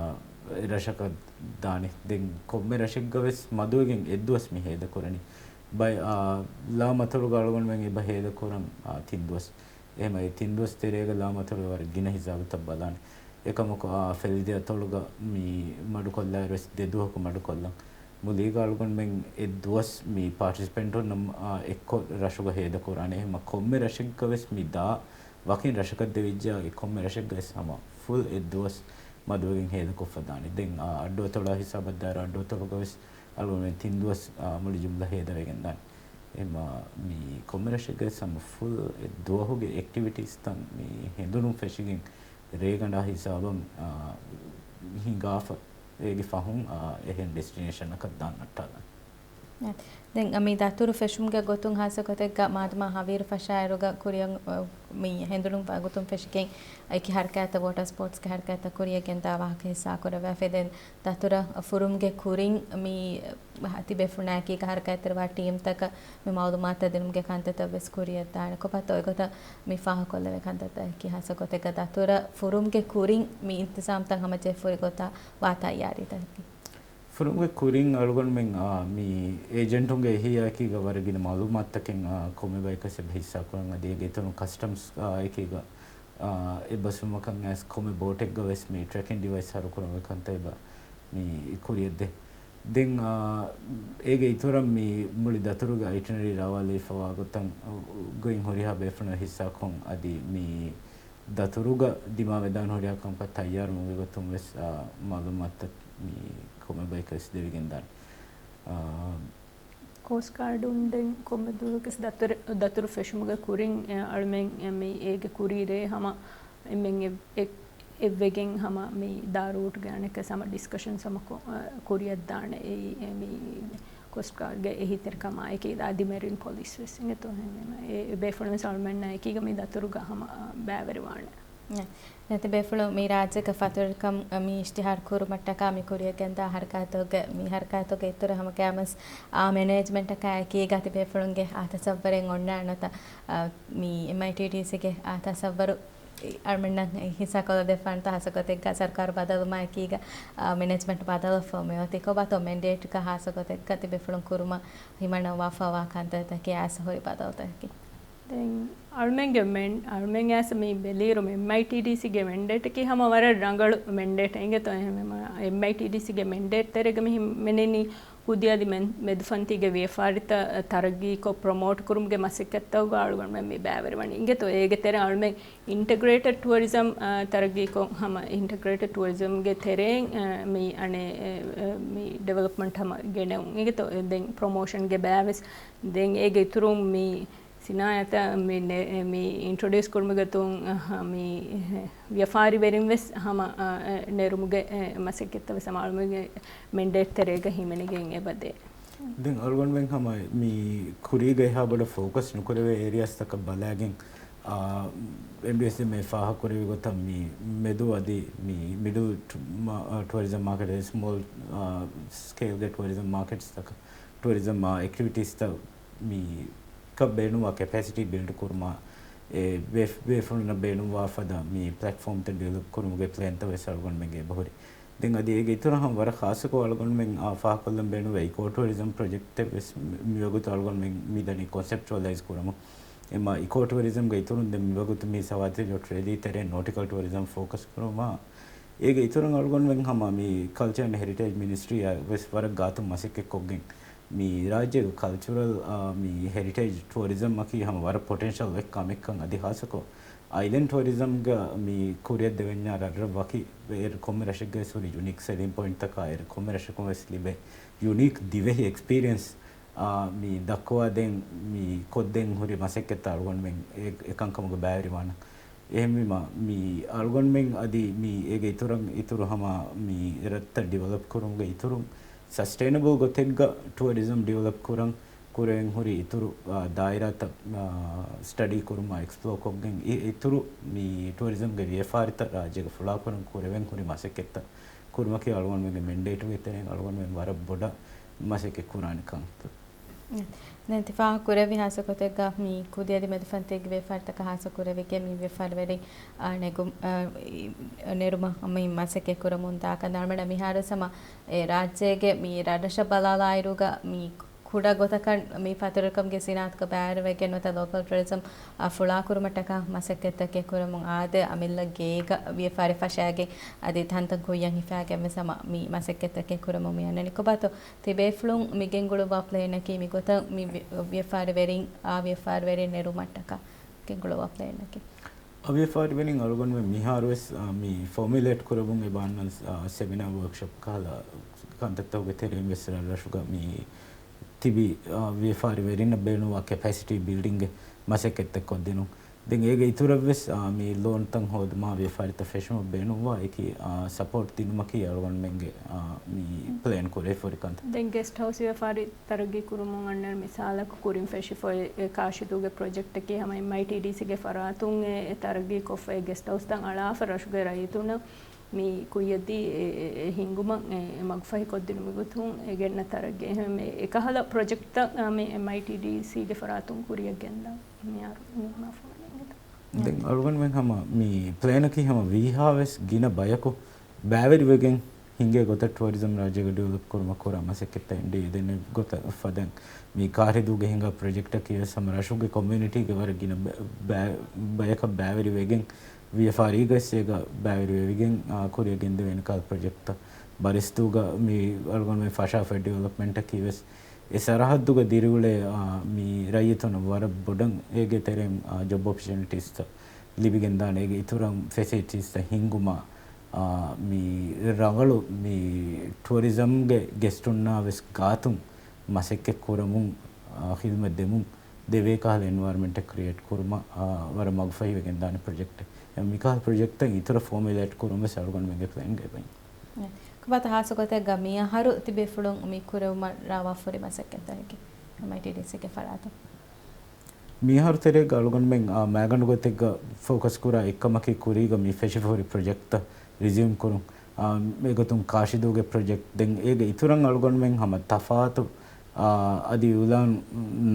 އެ ރަށަކަށް ދާނެ. ދެން ކޮންމެ ރަށެއްގަ ވެސް މަދުވެގެން އެއް ދުވަސް މި ހޭދަ ކުރަނީ. ބައި-، އާ، ލާ މަތޮޅުގަ އަޅުގަނޑުމެން އެބަ ހޭދަ ކުރަން، އާ، ތިން ދުވަސް. އެހެމަ އެ ތިން ދުވަސް ތެރޭގަ ލާ މަތޮޅުގެ ވަރަށް ގިނަ ހިސާބުތައް ބަލާނެ. އެކަމަކު، އާ، ފެލިދެއަތޮޅުގަ މި މަޑުކޮށްލާއިރު ވެސް ދެ ދުވަހަކު މަޑުކޮށްލަން. މުލީގަ އަޅުގަނޑުމެން އެއް ދުވަސް މި ޕާޓިސިޕެންޓުންނަށް، އާ، އެއްކޮށް ރަށުގަ ހޭދަ ކުރާނެ. އެހެމަ ކޮންމެ ރަށެއްގަ ވެސް މި ދާ ވަކިން ރަށަކަށް ދެވިއްޖާ އެ ކޮންމެ ރަށެއްގަ ވެސް ހަމަ ފުލް އެއް ދުވަސް މަދުވެގެން ހޭދަކޮށްފަ ދާނެ. ދެން، އާ، އައްޑުއަތޮޅާ ހިސާބަށް ދާއިރު އައްޑުއަތޮޅުގަ ވެސް އަޅުގަނޑުމެން ތިން ދުވަސް، އާ، މުޅި ޖުމްލަ ހޭދަވެގެން ދާނެ. އެހެމަ މި ކޮންމެ ރަށެއްގަ ވެސް ހަމަ ފުލް އެއް ދުވަހުގެ އެކްޓިވިޓީސްތައް މި ހެނދުނުން ފެށިގެން ރޭގަނޑާ ހިސާބަށް، އާ، ހިނގާފަ އޭގެ ފަހުން، އާ، އެހެން ޑެސްޓިނޭޝަނަކަށް ދާން ނައްޓާލަން. ދެން މި ދަތުރު ފެށުމުގެ ގޮތުން ހާއްސަ ގޮތެއްގަ މާދަމާ ހަވީރު ފަށާއިރުގަ ކުރިއަށް، އަ، މި ހެނދުނު ވަގުތުން ފެށިގެން އެކި ހަރަކާތްތައް ވޯޓާ ސްޕޯޓްސްގެ ހަރަކާތްތައް ކުރިޔަށް ގެންދާ ވާހަކަ ހިއްސާ ކުރެވޭފަ. ދެން ދަތުރަށް ފުރުމުގެ ކުރިން މި ތިބޭފުޅުންނާއެކީގަ ހަރަކާތްތެރިވާ ޓީމްތަކަށް މި މައުލޫމާތުތައް ދިނުމުގެ ކަންތައްތައް ވެސް ކުރިޔަށް ދާނެ. ކޮބާތޯ އެގޮތަށް މި ފާހަގަކޮށްލެވޭ ކަންތައްތަކަކީ ހާއްސަ ގޮތެއްގަ ދަތުރަށް ފުރުމުގެ ކުރިން މި އިންތިޒާމްތައް ހަމަޖެހިފަ ހުރި ގޮތަށް ވާ ތައްޔާރީތަކަކީ. ފުރުމުގެ ކުރިން އަޅުގަނޑުމެން، އާ، މި އޭޖެންޓުންގެ އެހީއާއެކީގަ ވަރަށް ގިނަ މައުލޫމާތުތަކެއް، އާ، ކޮންމެ ބަޔަކަށް އެބަ ހިއްސާކުރަން އަދި އޭގެ އިތުރުން ކަސްޓަމްސް، އާ، އެކީގަ، އާ، އެއްބަސްވުމަކަށް އައިސް ކޮންމެ ބޯޓެއްގަ ވެސް މި ޓްރެކިން ޑިވައިސް ހަރުކުރުމުގެ ކަންތައް އެބަ މި ކުރިޔަށްދޭ. ދެން، އާ، އޭގެ އިތުރަށް މި މުޅި ދަތުރުގެ އައިޓިނަރީ ރާވާލެވިފަވާ ގޮތަށް ގޮތް ހުރިހާ ބޭފުޅުން ހިއްސާކޮށް އަދި މި ދަތުރުގަ ދިމާވެދާނެ ހުރިހާ ކަމަކަށް ތައްޔާރުވުމުގެ ގޮތުން ވެސް، އާ، މައުލޫމާތުތައް މި ކޮންމެ ބަޔަކަށް ވެސް ދެވިގެންދާނެ. އާ، ކޯސްޓް ގާޑުން ދެން ކޮންމެ ދުވަހަކުވެސް ދަތުރު، ދަތުރު ފެށުމުގެ ކުރިން، އެ، އަޅުމެން، އެ، މި އޭގެ ކުރީ ރޭ ހަމަ އެންމެން އެ، އެ، އެއްވެގެން ހަމަ މި ދާ ރޫޓްގެ އަނެއްކާ ހަމަ ޑިސްކަޝަންސް ހަމަ ކު-، އަ، ކުރިޔަށްދާނެ. އެއީ، އެ، މި ކޯސްޓް ގާޑްގެ އެހީތެރިކަމާއެކީ އަދި މެރިން ޕޮލިސް ވެސް އިނގޭތޯ ހެން އެ، އެ ބޭފުޅުން ވެސް އަޅުމެންނާ އެކީގަ މި ދަތުރުގަ ހަމަ، އަ، ބައިވެރިވާނެ. ނަތި ބޭފުޅުން މި ރާއްޖޭގެ ފަތުރުކަން މި އިޝްތިހާރު ކުރުމަށްޓަކާ މި ކުރިޔަށް ގެންދާ ހަރަކާތުގެ، މި ހަރަކާތުގެ އިތުރަށް ހަމަ ގައިމުވެސް، އާ، މެނޭޖްމަންޓަކާ އެކީގަ ތި ބޭފުޅުންގެ އާ ތަސައްވަރެއް އޮންނާނެތަ، އާ، މި އެމްއައިޓީޑީސީގެ އާ ތަސައްވަރު އަޅުމެންނަށް ހިއްސާކޮށްލަދެއްވާނެތަ ހާއްސަ ގޮތެއްގަ ސަރުކާރު ބަދަލުވުމާ އެކީގަ، އާ، މެނޭޖްމަންޓް ބަދަލުވެފަ މިއޮތީ ކޮބާތޯ މެންޑޭޓްގަ ހާއްސަ ގޮތެއްގަ ތި ބޭފުޅުން ކުރުމަށް ހިމަނައްވާފަވާ ކަންތައްތަކެއް އައިސް ހުރި ބަދަލުތަކަކީ؟ ދެން އަޅުމެންގެ މެން-، އަޅުމެން އައިސް މި ބެލިއިރު އެމްއައިޓީޑީސީގެ މެންޑޭޓަކީ ހަމަ ވަރަށް ރަނގަޅު މެންޑޭޓެއް އިނގޭތޯ އެހެންވީމަ އެމްއައިޓީޑީސީގެ މެންޑޭޓް ތެރޭގަ މި ހިމެނެނީ ކުދި އަދި މެން-، މެދުފަންތީގެ ވިޔަފާރިތައް ތަރައްގީކޮށް ޕްރޮމޯޓް ކުރުމުގެ މަސައްކަތްތަކުގަ އަޅުގަނޑުމެން މި ބައިވެރިވަނީ އިނގޭތޯ އޭގެ ތެރޭ އަޅުމެން އިންޓަގްރޭޓެޑް ޓުއަރިޒަމް، އާ، ތަރައްގީކޮށް ހަމަ އިންޓަގްރޭޓެޑް ޓުއަރިޒަމްގެ ތެރެއިން، އާ، މި އަނެއް، އެ، އެ، މި ޑިވެލޮޕްމަންޓް ހަމަ ގެނެވުން އިނގޭތޯ ދެން ޕްރޮމޯޝަންގެ ބައިވެސް ދެން އޭގެ އިތުރުން މި ސިނާއަތަށް މި ނެ-، މި އިންޓްރޮޑިއުސް ކުރުމުގެ ގޮތުން، އަހަ، މި ވިޔަފާރިވެރިން ވެސް ހަމަ، އަ، އަ، ނެރުމުގެ، އެ، މަސައްކަތްތައް ވެސް ހަމަ އަޅުމެންގެ މެންޑޭޓް ތެރޭގަ ހިމެނިގެން އެބަދޭ. ދެން އަޅުގަނޑުމެން ހަމަ މި ކުރީގަ އެހާ ބޮޑަށް ފޯކަސް ނުކުރެވޭ އޭރިއާސްތަކަށް ބަލާގެން، އާ، އެމްޑީއެސް މެ ފާހަގަކުރެއްވި ގޮތަށް މި މެދު އަދި މި މިޑްލް ޓު-، މާ-، އާ، ޓުއަރިޒަމް މާކެޓް، ސްމޯލް، އާ، ސްކޭލްގެ ޓުއަރިޒަމް މާކެޓްސްތަކަށް، ޓުއަރިޒަމް، އާ، އެކްޓިވިޓީސްތައް މި ކަށް ބޭނުންވާ ކެޕޭސިޓީ ބިލްޑް ކުރުމާ، އެ ބޭފުޅުންނަށް ބޭނުންވާ ފަދަ މި ޕްލެޓްފޯމްތައް ޑިވެލޮޕް ކުރުމުގެ ޕްލޭންތައް ވެސް އަޅުގަނޑުމެންގެ އެބަހުރި. ދެން އަދި އޭގެ އިތުރަށް ހަމަ ވަރަށް ޚާއްޞަކޮށް އަޅުގަނޑުމެން، އާ، ފާހަގަކޮށްލަން ބޭނުންވޭ އިކޯ ޓުއަރިޒަމް ޕްރޮޖެކްޓެއް ވެސް މި-، މިވަގުތު އަޅުގަނޑުމެން މިދަނީ ކޮންސެޕްޗުއަލައިޒް ކުރަމުން. އެމާ އިކޯ ޓުއަރިޒަމްގެ އިތުރުން ދެން މިވަގުތު މި ސަވާތި ރެލީ ތެރޭ ނޯޓިކަލް ޓުއަރިޒަމް ފޯކަސް ކުރުމާ، އޭގެ އިތުރުން އަޅުގަނޑުމެން ހަމަ މި ކަލްޗަރ އެންޑް ހެރިޓޭޖް މިނިސްޓްރީއާ ވެސް ވަރަށް ގާތުން މަސައްކަތްކޮށްގެން، މި ރާއްޖޭގެ ކަލްޗަރަލް، އާ، މި ހެރިޓޭޖް ޓުއަރިޒަމް އަކީ ހަމަ ވަރަށް ޕޮޓެންޝަލް އެއް ކަމެއްކަން އަދި ހާއްސަކޮށް އައިލެންޑް ޓުއަރިޒަމްގަ މި ކުރިއަށް ދެވެންޏާ ރަށްރަށް ވަކި އޭރު ކޮންމެ ރަށެއްގަ ވެސް ހުރި ޔުނީކް ސެލިން ޕޮއިންޓްތަކާ އޭރު ކޮންމެ ރަށަކުން ވެސް ލިބޭ ޔުނީކް ދިވެހި އެކްސްޕީރިއެންސް، އާ، މި ދައްކަވާދޭން މި ކޮށްދޭން ހުރި މަސައްކަތްތައް އަޅުގަނޑުމެން އެ-، އެކަންކަމުގަ ބައިވެރިވާނަން. އެހެންވީމަ، މި އަޅުގަނޑުމެން އަދި މި އޭގެ އިތުރަށް އިތުރު ހަމަ މި ރަށްތައް ޑިވެލޮޕް ކުރުމުގެ އިތުރުން ސަސްޓެއިނަބަލް ގޮތެއްގަ ޓުއަރިޒަމް ޑިވެލޮޕް ކުރަން ކުރެވެން ހުރި އިތުރު، އާ، ދާއިރާތައް، އާ، ސްޓަޑީ ކުރުމާ އެކްސްޕްލޯ ކޮށްގެން އި-، އިތުރު މި ޓުއަރިޒަމްގެ ވިޔަފާރިތައް ރާއްޖޭގަ ފުޅާކުރަން ކުރެވެން ހުރި މަސައްކަތްތައް ކުރުމަކީ އަޅުގަނޑުމެންގެ މެންޑޭޓުގެ ތެރެއިން އަޅުގަނޑުމެން ވަރަށް ބޮޑަށް މަސައްކަތް ކުރާނެ ކަންތައް. ދެން ތި ފާހަގަ ކުރެއްވި ހާއްސަ ގޮތެއްގަ މި ކުދި އަދި މެދުފަންތީގެ ވިޔަފާރިތަކަށް ހާއްސަ ކުރެވިގެން މި ވިޔަފާރިވެރިން، އާ، ނެގު-، އާ، އި-، ނެރުމަށް މި މަސައްކަތް ކުރަމުން ދާކަން ދާން މިހާރު ސަމަ އެ ރާއްޖޭގެ މި ރަށްރަށަށް ބަލާލާއިރުގަ މި ކުޑަ ގޮތަކަށް މި ފަތުރުކަމުގެ ސިނާއަތުގަ ބައިވެރިވެގެން ނުވަތަ ލޯކަލް ޓުއަރިޒަމް އާ، ފުޅާކުރުމަށްޓަކާ މަސައްކަތްތަކެއް ކުރަމުން އާދެ، އަމިއްލަ ގޭގަ ވިޔަފާރި ފަށާގެން އަދި ތަންތަން ކުއްޔަށް ހިފާގެން ވެސް ހަމަ މި މަސައްކަތްތަކެއް ކުރަމުން މި އަންނަނީ. ކޮބާތޯ ތިބޭފުޅުން މި ގެންގުޅުއްވާ ޕްލޭނަކީ މި ގޮތަށް މި ވި-، ވިޔަފާރިވެރިން، އާ، ވިޔަފާރިވެރިން ނެރުމަށްޓަކާ ގެންގުޅުއްވާ ޕްލޭނަކީ؟ އާ، ވިޔަފާރިވެރިން އަޅުގަނޑުމެން މިހާރުވެސް، އާ، މި ފޯމިއުލޭޓް ކުރެވުން އެބަ އަންނަން، އާ، ސެމިނާ ވޯކްޝޮޕް ކަހަލަ ކަންތައްތަކުގެ ތެރެއިން ވެސް ރަށްރަށުގަ މި ތިބި، އާ، ވިޔަފާރިވެރިންނަށް ބޭނުންވާ ކެޕޭސިޓީ ބިލްޑިންގ މަސައްކަތްތައް ކޮށްދިނުން. ދެން އޭގެ އިތުރަށްވެސް، އާ، މި ލޯންތައް ހޯދުމާ ވިޔަފާރިތައް ފެށުމަށް ބޭނުންވާ އެކި، އާ، ސަޕޯޓް ދިނުމަކީ އަޅުގަނޑުމެންގެ، އާ، މި ޕްލޭން ކުރެވިފަ ހުރި ކަންތައް. ދެން ގެސްޓް ހައުސް ވިޔަފާރި ތަރައްގީ ކުރުމުން އަންނަ މިސާލަކު ކުރިން ފެށިފައި އެ ކާށިދޫގެ ޕްރޮޖެކްޓަކީ ހަމަ އެމްއައިޓީޑީސީގެ ފަރާތުން އެ، އެ ތަރައްގީ ކޮށްފައި ގެސްޓް ހައުސްތައް އަޅާފަ ރަށުގެ ރައްޔިތުންނަށް މި ކުއްޔަށްދީ އެ، އެ، އެ ހިންގުމަށް އެ، އެ މަގުފަހިކޮށްދިނުމުގެ ގޮތުން އެ ގެންނަ ތަރައްގީ އެހެން އެ، އެކަހަލަ ޕްރޮޖެކްޓްތައް އާ، މި އެމްއައިޓީޑީސީގެ ފަރާތުން ކުރިއަށް ގެންދާ މިހާރު ނިންމާފަވަނީ. ދެން އަޅުގަނޑުމެން ހަމަ މި ޕްލޭނަކީ ހަމަ ވީހާވެސް ގިނަ ބަޔަކު ބައިވެރިވެގެން ހިނގޭ ގޮތަށް ޓުއަރިޒަމް ރާއްޖޭގަ ޑިވެލޮޕް ކުރުމަށް ކުރާ މަސައްކަތްތައް އެންޑީއޭ ދެން އެ ގޮތަށް ފަދައިން މި ކާށިދޫގެ ހިނގާ ޕްރޮޖެކްޓަކީ ވެސް ހަމަ ރަށުގެ ކޮމިއުނިޓީގެ ވަރަށް ގިނަ ބަ-، ބަ-، ބަޔަކަށް ބައިވެރިވެގެން ވިޔަފާރީގަ ވެސް އޭގަ ބައިވެރިވެވިގެން، އާ، ކުރިއަށް ގެންދެވޭނެ ކަހަލަ ޕްރޮޖެކްޓްތައް. ބަރިސްދޫގަ މި އަޅުގަނޑުމެން ފަށާފައި ޑިވެލޮޕްމަންޓަކީ ވެސް އެ ސަރަހައްދުގަ ދިރިއުޅޭ، އާ، މި ރައްޔިތުންނަށް ވަރަށް ބޮޑަށް އޭގެ ތެރެއިން، އާ، ޖޮބް އޮޕޮރޗުނިޓީސްތައް ލިބިގެންދާނެ. އޭގެ އިތުރަށް ފެސިލިޓީސްތައް ހިންގުމާ، އާ، މި ރަނގަޅު މި ޓުއަރިޒަމްގެ ގެސްޓުންނާ ވެސް ގާތުން މަސައްކަތް ކުރަމުން، އާ، ޚިދުމަތް ދެމުން ދެވޭ ކަހަލަ އެންވަޔަރަމެންޓެއް ކްރިއޭޓް ކުރުމަށް، އާ، ވަރަށް މަގުފަހިވެގެންދާނެ ޕްރޮޖެކްޓެއް. މިކަހަލަ ޕްރޮޖެކްޓްތައް އިތުރަށް ފޯމިއުލޭޓް ކުރުން ވެސް އަޅުގަނޑުމެންގެ ޕްލޭންގައި ބައި. ކޮބާތޯ ހާއްސަ ގޮތެއްގަ މިއަހަރު ތިބޭފުޅުން މި ކުރެވުމަށް ރާވާފަ ހުރި މަސައްކަތްތަކަކީ އެމްއައިޓީޑީސީގެ ފަރާތުން؟ މިއަހަރު ތެރޭގަ އަޅުގަނޑުމެން، އާ، މައިގަނޑު ގޮތެއްގަ ފޯކަސް ކުރާ އެއްކަމަކީ ކުރީގަ މި ފެށިފަ ހުރި ޕްރޮޖެކްޓްތައް ރިޒިއުމް ކުރުން. އާ، އެގޮތުން ކާށިދޫގެ ޕްރޮޖެކްޓް. ދެން އޭގެ އިތުރަށް އަޅުގަނޑުމެން ހަމަ ތަފާތު، އާ، އަދި އިއުލާން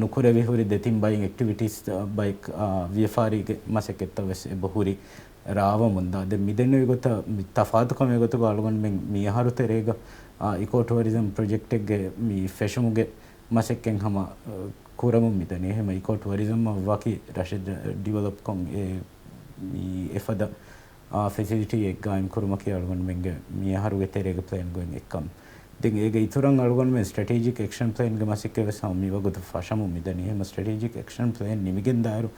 ނުކުރެވި ހުރި ދެތިން ބައި އެކްޓިވިޓީސް، ބައި، އާ، ވިޔަފާރީގެ މަސައްކަތްތައް ވެސް އެބަ ހުރި ރާވަމުންދާ. ދެން މިދެންނެވި ގޮތަށް މި ތަފާތުކަމެއް ގޮތުގަ އަޅުގަނޑުމެން މިއަހަރު ތެރޭގަ، އާ، އިކޯ ޓުއަރިޒަމް ޕްރޮޖެކްޓެއްގެ މި ފެށުމުގެ މަސައްކަތް ހަމަ، އަ، ކުރަމުން މިދަނީ. އެހެން އިކޯ ޓުއަރިޒަމްއަށް ވަކި ރަށެއް ޑިވެލޮޕްކޮށް އެ، މި އެފަދަ، އާ، ފެސިލިޓީއެއް ގާއިމް ކުރުމަކީ އަޅުގަނޑުމެންގެ މިއަހަރުގެ ތެރޭގެ ޕްލޭންގައި އެއްކަމެއް. ދެން އޭގެ އިތުރަށް އަޅުގަނޑުމެން ސްޓްރެޓެޖިކް އެކްޝަން ޕްލޭންގެ މަސައްކަތް ވެސް ހަމަ މިވަގުތު ފަށަމުން މިދަނީ. އެހެން ސްޓްރެޓެޖިކް އެކްޝަން ޕްލޭން ނިމިގެންދާއިރު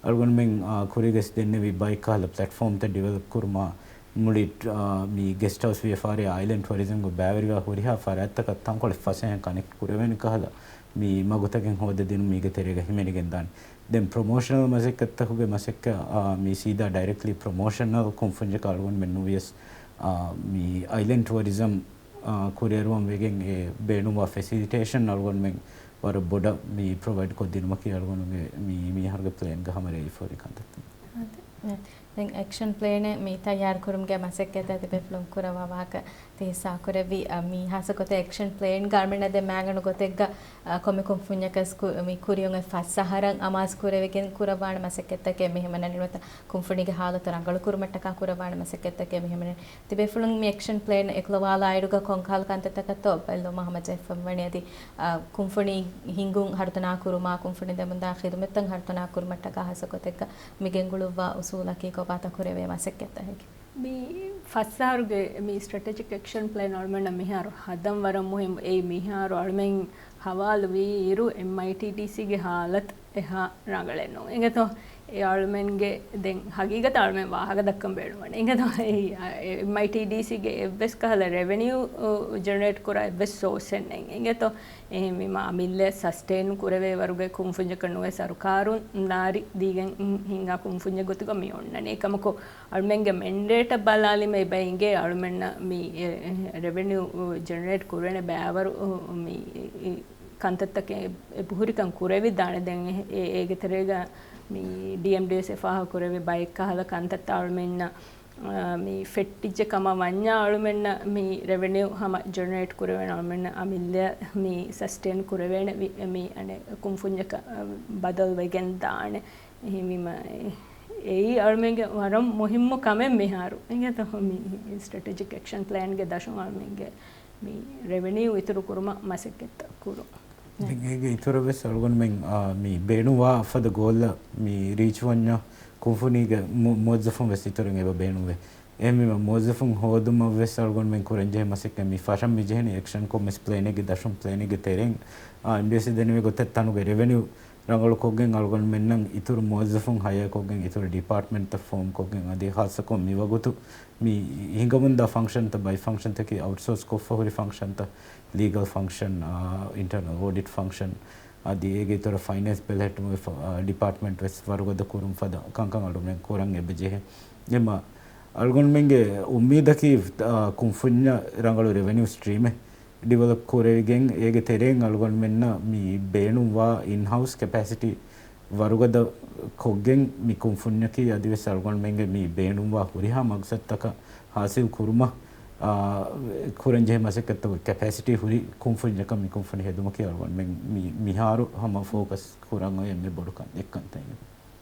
އަޅުގަނޑުމެން، އާ، ކުރީގަސް ދެންނެވި ބައެއް ކަހަލަ ޕްލެޓްފޯމްތައް ޑިވެލޮޕް ކުރުމާ، މުޅި، އާ، މި ގެސްޓް ހައުސް ވިޔަފާރި އާއިލެންޑް ޓުއަރިޒަމްގަ ބައިވެރިވާ ހުރިހާ ފަރާތްތަކަށް ތަންކޮޅެއް ފަސޭހައިން ކަނެކްޓް ކުރެވޭނެ ކަހަލަ މި މަގުތަކެއް ހޯދަދިނުން މީގެ ތެރޭގަ ހިމެނިގެންދާނެ. ދެން ޕްރޮމޯޝަނަލް މަސައްކަތްތަކުގެ މަސައްކަތް، އާ، މި ސީދާ ޑައިރެކްޓްލީ ޕްރޮމޯޝަނަލް ކުންފުންޏަކަށް އަޅުގަނޑުމެން ނުވިޔަސް، އާ، މި އައިލެންޑް ޓުއަރިޒަމް ކުރިއަރުވަން ވެގެން އެ ބޭނުންވާ ފެސިލިޓޭޝަން އަޅުގަނޑުމެން ވަރަށް ބޮޑަށް މި ޕްރޮވައިޑް ކޮށްދިނުމަކީ އަޅުގަނޑުގެ މި މިހާރުގެ ޕްލޭންގަ ހަމަ ރޭވިފަހުރި ކަންތައްތައް. ދެން އެކްޝަން ޕްލޭނެއް މި ތައްޔާރުކުރުމުގެ މަސައްކަތް ތިބޭފުޅުން ކުރައްވާ ވާހަކަ ތި ހިއްސާކުރެއްވި، އަ، މި ހާއްސަ ގޮތެއް އެކްޝަން ޕްލޭންގަ އަޅުމެންނަށް ދެން މާގަނޑު ގޮތެއްގަ، އަ، ކޮންމެ ކުންފުންޏަކަސް ކު-، މި ކުރިއަށް އޮތް ފަސް އަހަރަށް އަމާޒު ކުރެވިގެން ކުރައްވާނެ މަސައްކަތްތަކެއް މި ހިމެނެނީ ނުވަތަ ކުންފުނީގެ ހާލަތު ރަނގަޅު ކުރުމަށްޓަކާ ކުރައްވާނެ މަސައްކަތްތަކެއް މި ހިމެނެނީ. ތިބޭފުޅުން މި އެކްޝަން ޕްލޭން އެކުލަވާލާ އިރުގަ ކޮންކަހަލަ ކަންތައްތަކަށްތޯ ބެއްލުމަށް ހަމަޖެހިފައިވަނީ އަދި، އަ، ކުންފުނި ހިންގުން ހަރުދަނާ ކުރުމާ، ކުންފުނި ދެމުންދާ ޚިދުމަތްތައް ހަރުދަނާ ކުރުމަށްޓަކާ ހާއްސަ ގޮތެއްގަ މި ގެންގުޅުއްވާ އުސޫލަކީ ކޮބާތޯ ކުރެވޭ މަސައްކަތްތަކަކީ؟ މި ފަސް އަހަރުގެ މި ސްޓްރެޓެޖިކް އެކްޝަން ޕްލޭން އަޅުމެންނަށް މިހާރު ހަދަން ވަރަށް މުހިއްމު. އެއީ މިހާރު އަޅުމެން ހަވާލުވީ އިރު އެމްއައިޓީޑީސީގެ ހާލަތު އެހާ ރަނގަޅެއް ނޫން. އިނގޭތޯ؟ އެ އަޅުމެންގެ ދެން ހަގީގަތަށް އަޅުމެން ވާހަކަ ދައްކަން ބޭނުންވަނީ. އިނގޭތޯ؟ އެއީ، އެމްއައިޓީޑީސީގެ އެއްވެސް ކަހަލަ ރެވެނިއު، އު، ޖެނެރޭޓް ކުރާ އެއްވެސް ސޯސެއް ނެތް. އިނގޭތޯ؟ އެހެންވީމަ އަމިއްލަ ސަސްޓެއިން ކުރެވޭ ވަރުގެ ކުންފުންޏަކަށް ނުވެ ސަރުކާރުން ނާރި ދީގެން ހިންގާ ކުންފުންޏެއް ގޮތުގަ މި އޮންނަނީ. އެކަމަކު އަޅުމެންގެ މެންޑޭޓަށް ބަލާލީމަ އެބަ އިނގޭ އަޅުމެންނަށް މި، އެ، އެ، ރެވެނިއު ޖެނެރޭޓް ކުރެވޭނެ ބައިވަރު، އު، މި، އި، ކަންތައްތަކެއް އެބަހުރިކަން ކުރެވިދާނެ. ދެން އެ، އެ، އޭގެ ތެރޭގަ މި ޑީއެމްޑީއެސް އެ ފާހަގަ ކުރެވި ބައެއް ކަހަލަ ކަންތައްތައް އަޅުމެންނަށް، އާ، މި ފެއްޓިއްޖެ ކަމަށް ވަންޏާ އަޅުމެންނަށް މި ރެވެނިއު ހަމަ ޖެނެރޭޓް ކުރެވޭނެ އަޅުމެންނަށް އަމިއްލަ މި ސަސްޓެއިން ކުރެވޭނެ ވި-، މި އަނެއް ކުންފުންޏަކަށް، އާ، ބަދަލު ވެގެން ދާނެ. އެހެންވީމަ، އެ، އެއީ އަޅުމެންގެ ވަރަށް މުހިއްމު ކަމެއް މިހާރު. އިނގޭތޯ މި ސްޓްރެޓެޖިކް އެކްޝަން ޕްލޭންގެ ދަށުން އަޅުމެންގެ މި ރެވެނިއު އިތުރު ކުރުމަށް މަސައްކަތްތައް ކުރުން. ދެން އޭގެ އިތުރަށް ވެސް އަޅުގަނޑުމެން، އާ، މި ބޭނުންވާ ފަދަ ގޯލްއަށް މި ރީޗް ވަންޏާ ކުންފުނީގެ މު-، މުވައްޒަފުން ވެސް އިތުރަށް އެބަ ބޭނުންވޭ. އެހެންވީމަ މުވައްޒަފުން ހޯދުމަށް ވެސް އަޅުގަނޑުމެން ކުރަންޖެހޭ މަސައްކަތް މި ފަށަން މި ޖެހެނީ އެކްޝަން ކޮށް މިސް ޕްލޭނެއްގެ ދަށުން ޕްލޭނެއްގެ ތެރެއިން، އާ، އެމްޑީއެސް ދެނެވި ގޮތަށް ތަނުގެ ރެވެނިއު ރަނގަޅުކޮށްގެން އަޅުގަނޑުމެންނަށް އިތުރު މުވައްޒަފުން ހަޔާކޮށްގެން އިތުރު ޑިޕާޓްމަންޓްތައް ފޯމްކޮށްގެން އަދި ހާއްސަކޮށް މިވަގުތު މި ހިނގަމުންދާ ފަންކްޝަންތައް ބައި ފަންކްޝަންތަކީ އައުޓްސޯސް ކޮށްފަ ހުރި ފަންކްޝަންތައް، ލީގަލް ފަންކްޝަން، އާ، އިންޓަރނަލް އޯޑިޓް ފަންކްޝަން، އަދި އޭގެ އިތުރަށް ފައިނޭންސް ބެލެހެއްޓުމުގެ ފަ-، އާ، ޑިޕާޓްމަންޓް ވެސް ވަރުގަދަ ކުރުން ފަދަ ކަންކަން އަޅުގަނޑުމެން ކުރަން އެބަޖެހޭ. އެމަ އަޅުގަނޑުމެންގެ އުއްމީދަކީ، އާ، ކުންފުންޏަށް ރަނގަޅު ރެވެނިއު ސްޓްރީމެއް ޑިވެލޮޕް ކުރެވިގެން، އޭގެ ތެރެއިން އަޅުގަނޑުމެންނަށް މި ބޭނުންވާ އިންހައުސް ކެޕޭސިޓީ ވަރުގަދަ ކޮށްގެން، މި ކުންފުންޏަކީ އަދިވެސް އަޅުގަނޑުމެންގެ މި ބޭނުންވާ ހުރިހާ މަގްސަދުތަކަށް ހާސިލް ކުރުމަށް، އާ، ކުރަންޖެހޭ މަސައްކަތްތަކުގެ ކެޕޭސިޓީ ހުރި ކުންފުންޏަކަށް މި ކުންފުނި ހެދުމަކީ އަޅުގަނޑުމެން މި، މިހާރު ހަމަ ފޯކަސް ކުރަން އޮތް އެންމެ ބޮޑު ކަން، އެއްކަންތައް.